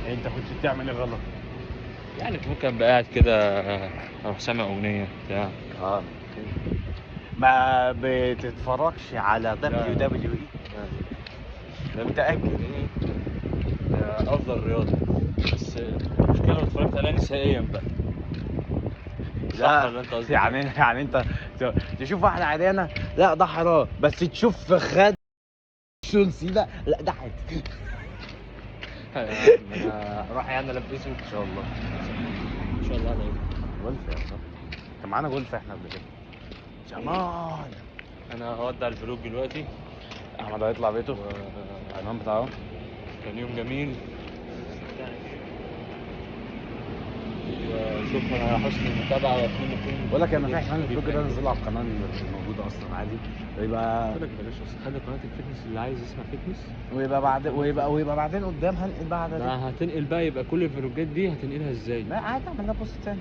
انت كنت بتعمل ايه غلط؟ يعني كنت ممكن ابقى قاعد كده اروح سامع اغنية بتاع. ما بتتفرجش على WWE؟ متأكد؟ ده افضل رياضة، بس المشكلة لو اتفرجت عليها نسائيا بقى. لا يعني انت تشوف واحدة عريانة لا ده حرام، بس تشوف خد جون سينا لا ده عادي. انا اروح يعني البسه ان شاء الله. ان شاء الله على جولف يا صاحبي. كان معانا جولف احنا قبل كده. جمال. انا هودع ال vlog دلوقتي. احمد هيطلع بيته العنوان بتاعه. كان يوم جميل، وشكرا على حسن المتابعة، واتمنى تكون. بقول لك انا في احتمال ال vlog ده انزله على القناة الموجودة اصلا عادي. ويبقى قلت لك بلاش اصلا، خلي قناة ال fitness اللي عايز يسمع fitness، ويبقى بعد ويبقى بعدين قدام هنقل بعد ده. هتنقل بقى، يبقى كل الفلوجات دي هتنقلها ازاي؟ ما عادي، اعمل لها post تاني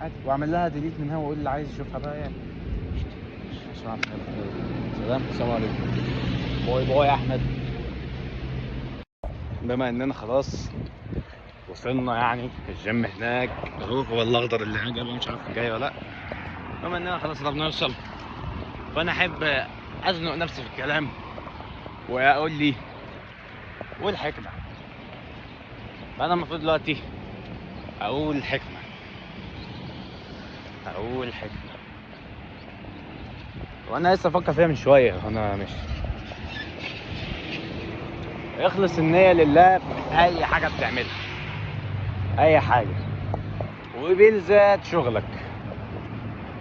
عادي، واعمل لها delete منها واقول اللي عايز يشوفها بقى يعني. سلام. السلام عليكم. bye bye يا احمد. بما اننا خلاص وصلنا يعني الجيم هناك هو الاخضر اللي هناك بقى، مش عارف جاي ولا لا. بما اننا خلاص قربنا نوصل، فانا احب ازنق نفسي في الكلام واقول لي والحكمة. فانا المفروض دلوقتي اقول حكمه، اقول حكمه، وانا لسه افكر فيها من شوية. انا مش اخلص النية لله في اي حاجة بتعملها، اي حاجة، وبالذات شغلك.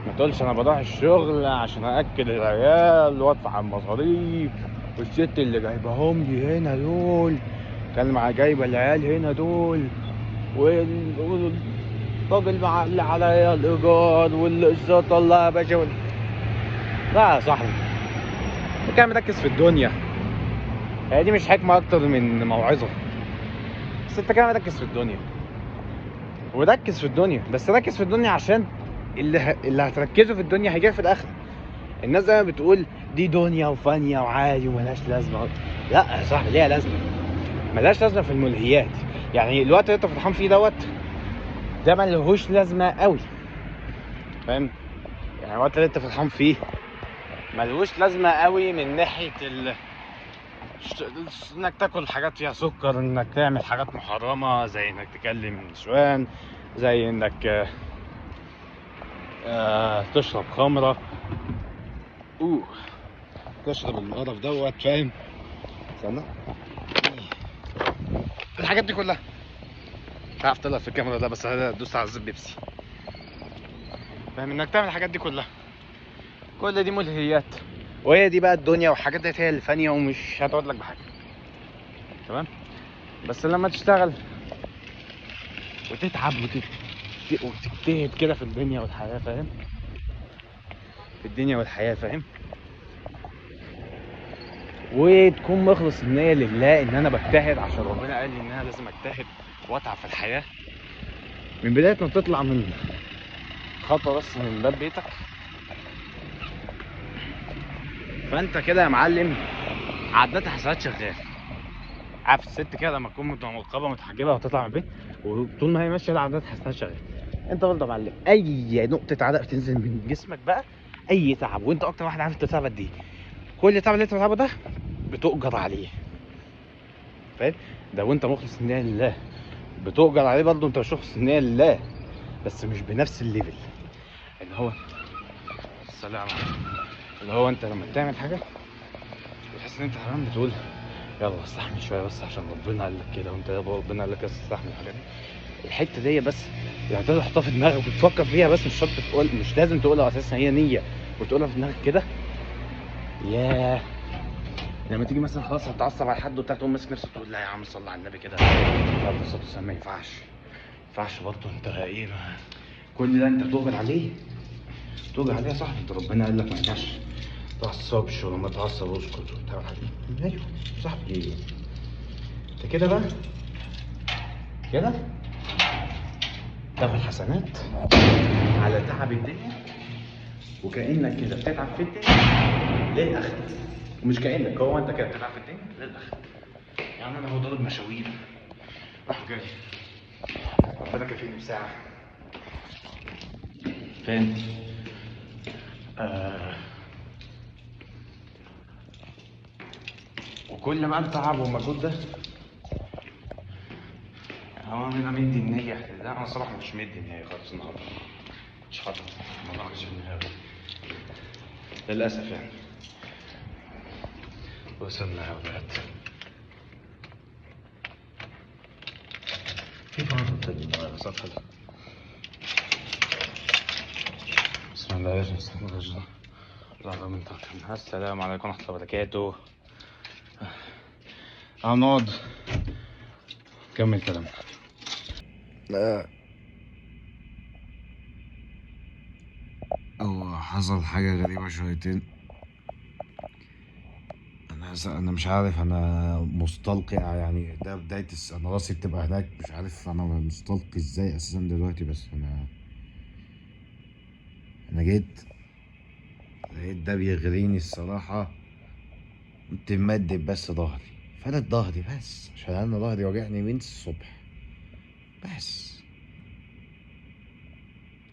ما تقولش انا بروح الشغل عشان ااكل العيال وادفع المصاريف، والست اللي جايبهم لي هنا دول كان مع جايبه العيال هنا دول، والراجل مع اللي عليا الايجار والاقساط الله يا باشا. لا يا صاحبي، انت كده مركز في الدنيا. هي دي مش حكمه اكتر من موعظة، بس انت كده مركز في الدنيا. وركز في الدنيا، بس ركز في الدنيا عشان اللي هتركزه في الدنيا هيجي في الاخر. الناس زي ما بتقول دي دنيا وفانيه وعادي وملهاش لازمه. لا يا صاحبي، ليها لازمه. ملهاش لازمه في الملهيات. يعني الوقت اللي انت فرحان فيه دوت ده ملهوش لازمه قوي، فاهم؟ يعني الوقت اللي انت فرحان فيه ملهوش لازمه قوي من ناحية انك تاكل حاجات فيها سكر، انك تعمل حاجات محرمة زي انك تكلم نسوان، زي انك تشرب خمره، تشرب القرف دوت، فاهم؟ استنى، الحاجات دي كلها مش عارف طلع في الكاميرا ده، بس هدوس على الزب بيبسي، فاهم؟ انك تعمل الحاجات دي كلها، كل دي ملهيات، وهي دي بقى الدنيا، والحاجات دي هي اللي فانيه ومش هتقعد لك بحاجة، تمام؟ بس لما تشتغل وتتعب وتجتهد كده في الدنيا والحياة، فاهم؟ في الدنيا والحياة، فاهم؟ وتكون مخلص النية لله ان انا بجتهد عشان ربنا قال لي ان انا لازم اجتهد واتعب في الحياة. من بداية ما تطلع من خطوة بس من باب بيتك، فانت كده يا معلم عدات حسنات شغال. عارف الست كده لما تكون متنقبه متحجبه وتطلع من البيت، وطول ما هي ماشية ده عدات حسنات شغال. انت برضه يا معلم اي نقطة عرق بتنزل من جسمك بقى، اي تعب، وانت اكتر واحد عارف انت تعب قد ايه، كل التعب اللي انت بتعبه ده بتؤجر عليه، فاهم؟ ده وانت مخلص النية لله بتؤجر عليه برضه، انت مش مخلص النية لله بس مش بنفس ال level اللي هو السلام عليكم، اللي هو انت لما بتعمل حاجة بتحس ان انت حرام، بتقول يلا استحمل شوية بس عشان ربنا قال لك كده، وانت يابا ربنا قال لك استحمل الحاجة دي. الحتة دي بس يعني تقدر تحطها في دماغك وتفكر فيها، بس مش شرط تقول، مش لازم تقولها اساسا، هي نيه وتقولها في دماغك كده. ياه لما تيجي مثلا خلاص هتتعصب على حد وبتاع، تقوم ماسك نفسك تقول لا يا عم صلي على النبي كده، ما ينفعش، ما ينفعش برضه. انت ايه كل ده انت بتؤجر عليه، بتؤجر عليه يا صاحبي. انت ربنا قال لك ما ينفعش تعصبش، ولما تعصب اسكت وبتاع الحاجات دي. ايوه صاحبي انت كده بقى كده تاخد حسنات على تعب الدنيا، وكأنك كده بتتعب في الدنيا للآخرة، ومش كأنك، هو انت كده بتتعب في الدنيا للآخرة. يعني انا هو ضارب مشاوير راح جاي، ربنا كافيني بساعة، فاهم؟ وكل ما التعب والمجهود ده، هو انا مدي النية. لا انا الصراحة مش مدي النية خالص النهارده، مش حاطط الموضوع مش في دماغي للأسف يعني. وصلنا يا ولاد في بعض الصفحة ده. بسم الله الرحمن الرحيم. السلام عليكم ورحمة الله وبركاته. هنقعد نكمل كلامنا. لا هو حصل حاجة غريبة شويتين. أنا مش عارف، أنا مستلقي يعني، ده بداية أنا راسي بتبقى هناك، مش عارف أنا مستلقي إزاي أساسا دلوقتي. بس أنا جيت لقيت ده بيغريني الصراحة، قمت ممدد بس ظهري، فلت ظهري بس عشان أنا ظهري وجعني من الصبح. بس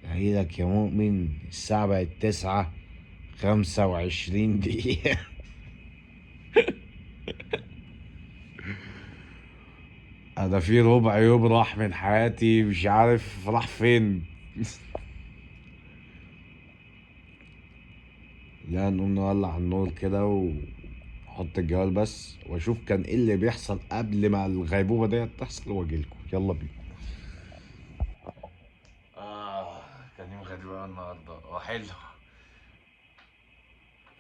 لك يا مؤمن الساعة بقت 9:25. أنا في ربع يوم راح من حياتي مش عارف راح فين. لا نقوم نولع النور كده ونحط الجوال بس، واشوف كان ايه اللي بيحصل قبل ما الغيبوبة ديت تحصل واجيلكم. يلا بينا. كان يوم غريب قوي النهارده وحلو.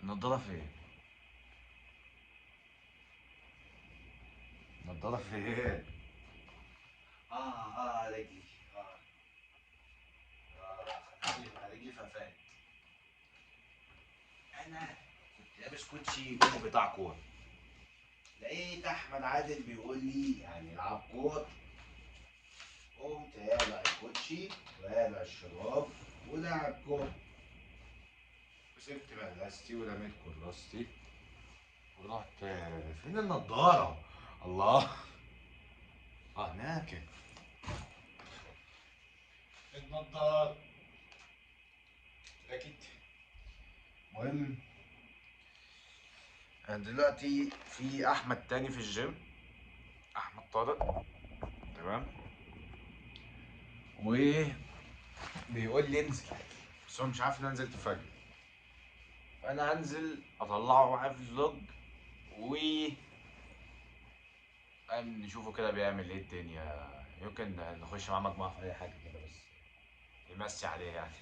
النضارة فين؟ النضارة فين؟ رجلي، رجلي ففات. انا كنت لابس كوتشي بتاع كورة، لقيت احمد عادل بيقول لي يعني العب كورة، قمت قالع الكوتشي وقالع الشراب ولعب كورة، وسبت مدرستي ورميت كراستي ورحت. فين النضارة؟ الله، هناك النضارة اكيد. المهم انا دلوقتي في احمد تاني في الجيم، احمد طارق، تمام، و بيقول لي انزل، بس هو مش عارف ان انا نزلت الفجر، فانا هنزل اطلعه معايا في ال vlog و نشوفه كده بيعمل ايه الدنيا، يمكن نخش معاه مجموعة في اي حاجة كده بس يمسي عليه يعني.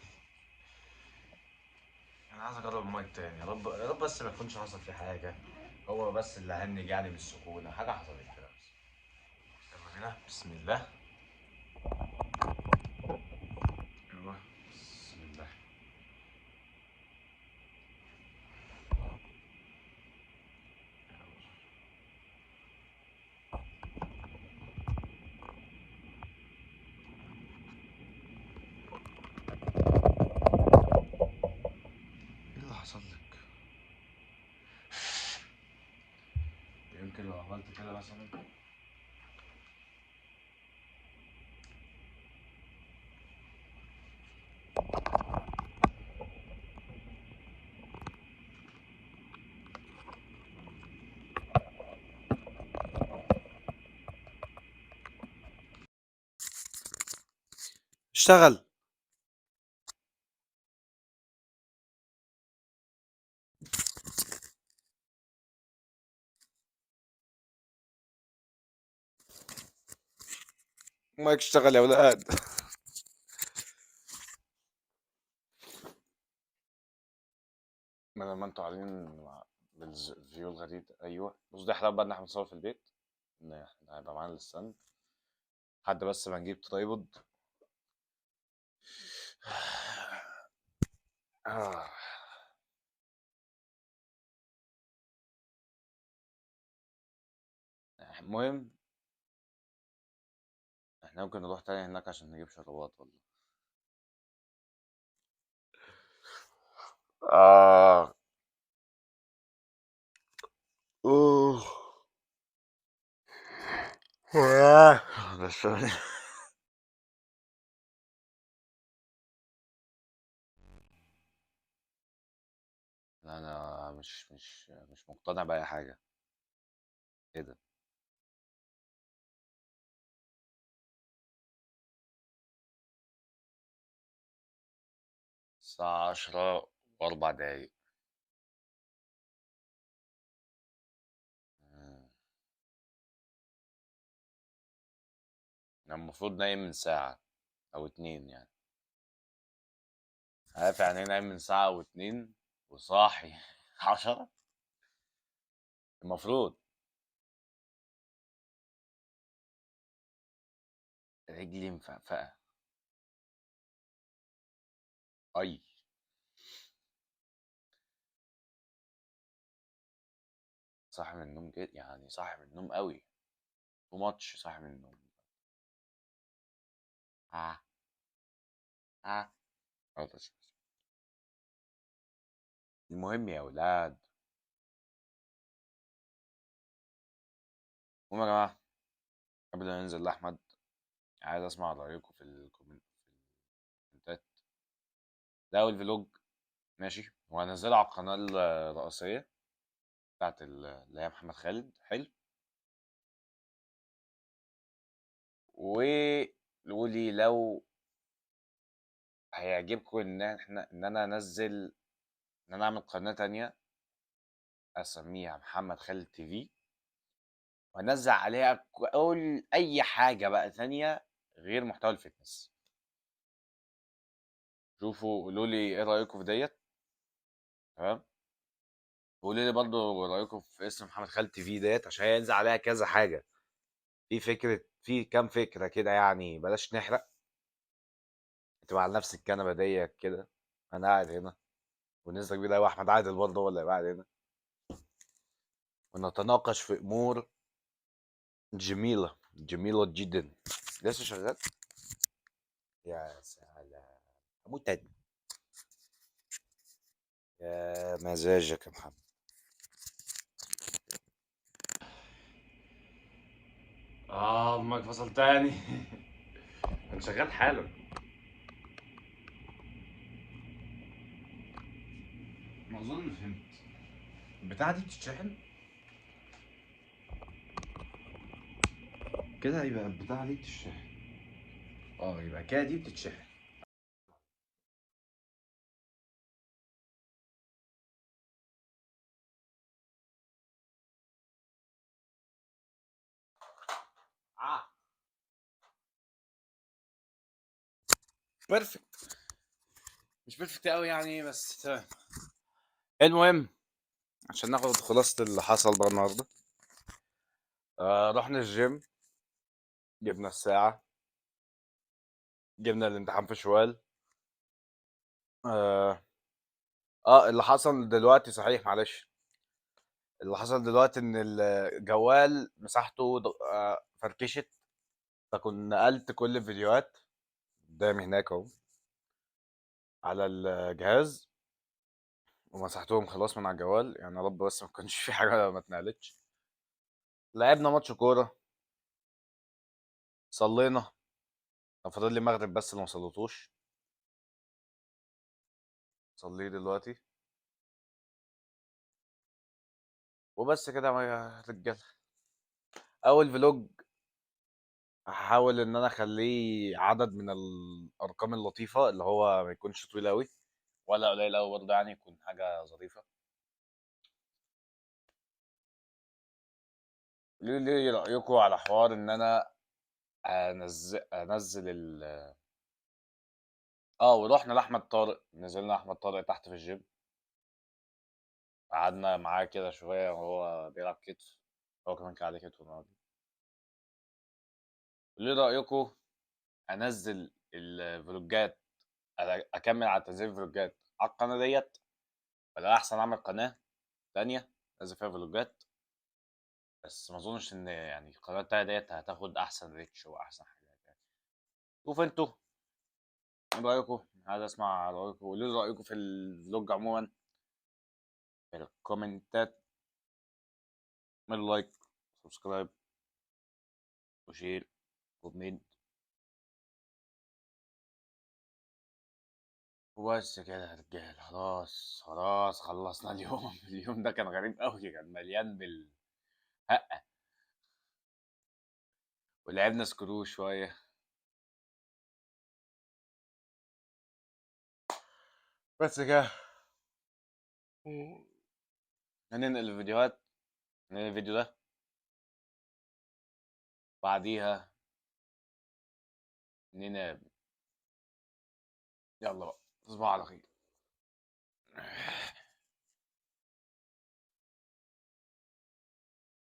انا عايز اجرب المايك تاني، يا رب يا رب بس ما يكونش حصل فيه حاجة، هو بس اللي هنج يعني من السخونه، حاجة حصلت كده بس. يلا بينا، بسم الله. ايوه بسم الله. ايه اللي حصل لك؟ يمكن لو عملت كده مثلا. اشتغل. المايك اشتغل يا ولاد. بدل ما انتوا قاعدين بال view الغريب ده. ايوه بص، دي حلاوة بقى ان احنا بنصور في البيت، ان احنا هيبقى معانا ال stand لحد بس ما نجيب tripod. آه. المهم احنا ممكن نروح تاني هناك عشان نجيب شرابات والله. آه. أوه. بس انا مش مقتنع بأي حاجة. ايه ده؟ الساعة 10:04. انا المفروض نايم من ساعة او 2 يعني. عارف يعني ايه نايم من ساعة او 2 وصاحي 10؟ المفروض رجلي مفقفقة. اي صاحي من النوم كده يعني، صاحي من النوم قوي، too much صاحي من النوم. آه. آه. خلاص. المهم يا ولاد، المهم يا جماعة، قبل ما ننزل لأحمد عايز أسمع رأيكم في الكومنتات. ده أول vlog ماشي، وهنزله على القناة الرئيسية بتاعت اللي هي محمد خالد. حلو. وقولوا لي لو هيعجبكم ان انا انزل، ان انا اعمل قناة تانية اسميها محمد خالد TV، وانزل عليها اقول اي حاجة بقى تانية غير محتوى ال fitness. شوفوا قولوا لي ايه رأيكم في ديت، تمام؟ وقولوا لي برضو رأيكم في اسم محمد خالد TV ديت، عشان هينزل عليها كذا حاجة، في فكرة، في كام فكرة كده يعني، بلاش نحرق. تبقى على نفس الكنبة ديت كده، أنا قاعد هنا ونسبة كبيرة أوي أحمد عادل برضه هو اللي هيبقى قاعد هنا، ونتناقش في أمور جميلة جميلة جدا. لسه شغال؟ يا سلام، أموت تاني. يا مزاجك يا محمد. المايك فصل تاني. كان شغال حالا. ما اظن فهمت. البتاعة دي بتتشحن كده، يبقى البتاعة دي بتتشحن. يبقى كده دي بتتشحن. perfect، مش perfect قوي يعني، بس تمام. المهم عشان ناخد خلاصة اللي حصل بقى النهارده، رحنا الجيم، جبنا الساعة، جبنا الامتحان في شوال. اللي حصل دلوقتي صحيح، معلش، اللي حصل دلوقتي ان الجوال مساحته فركشت، فكنت نقلت كل الفيديوهات قدامي هناك اهو على الجهاز، ومسحتهم خلاص من على الجوال، يعني يا رب بس ما كانش في حاجة ما اتنقلتش. لعبنا ماتش كورة، صلينا، كان فاضل لي مغرب بس اللي ما صليتوش، صليه دلوقتي وبس كده يا رجاله. اول فلوج هحاول ان انا اخليه عدد من الارقام اللطيفة، اللي هو ما يكونش طويل قوي ولا قليل قوي برضه، يعني يكون حاجة ظريفة. قولوا لي رايكم على حوار ان انا انزل ال ورحنا لاحمد طارق، نزلنا احمد طارق تحت في الجيم، قعدنا معاه كده شوية وهو بيلعب كتف، هو كمان كان عليه كتف النهارده. ليه رايكم انزل الفلوجات، اكمل على تنزيل فلوجات على القناة ديت، ولا احسن اعمل قناة تانية انزل فيها فلوجات؟ بس ما اظنش ان يعني القناة التانية ديت هتاخد احسن reach واحسن حاجات يعني. شوف انتوا ايه رايكم، عايز اسمع رايكم، قولوا لي رايكم في ال vlog عموما في الكومنتات، اعملوا like subscribe و share comment وبس كده يا رجاله. خلاص خلاص خلصنا اليوم. اليوم ده كان غريب قوي، كان مليان بالهقه، ولعبنا سكرو شوية. بس كده هننقل الفيديوهات، هننقل الفيديو ده بعديها ننام. يلا بقى، تصبحوا على خير.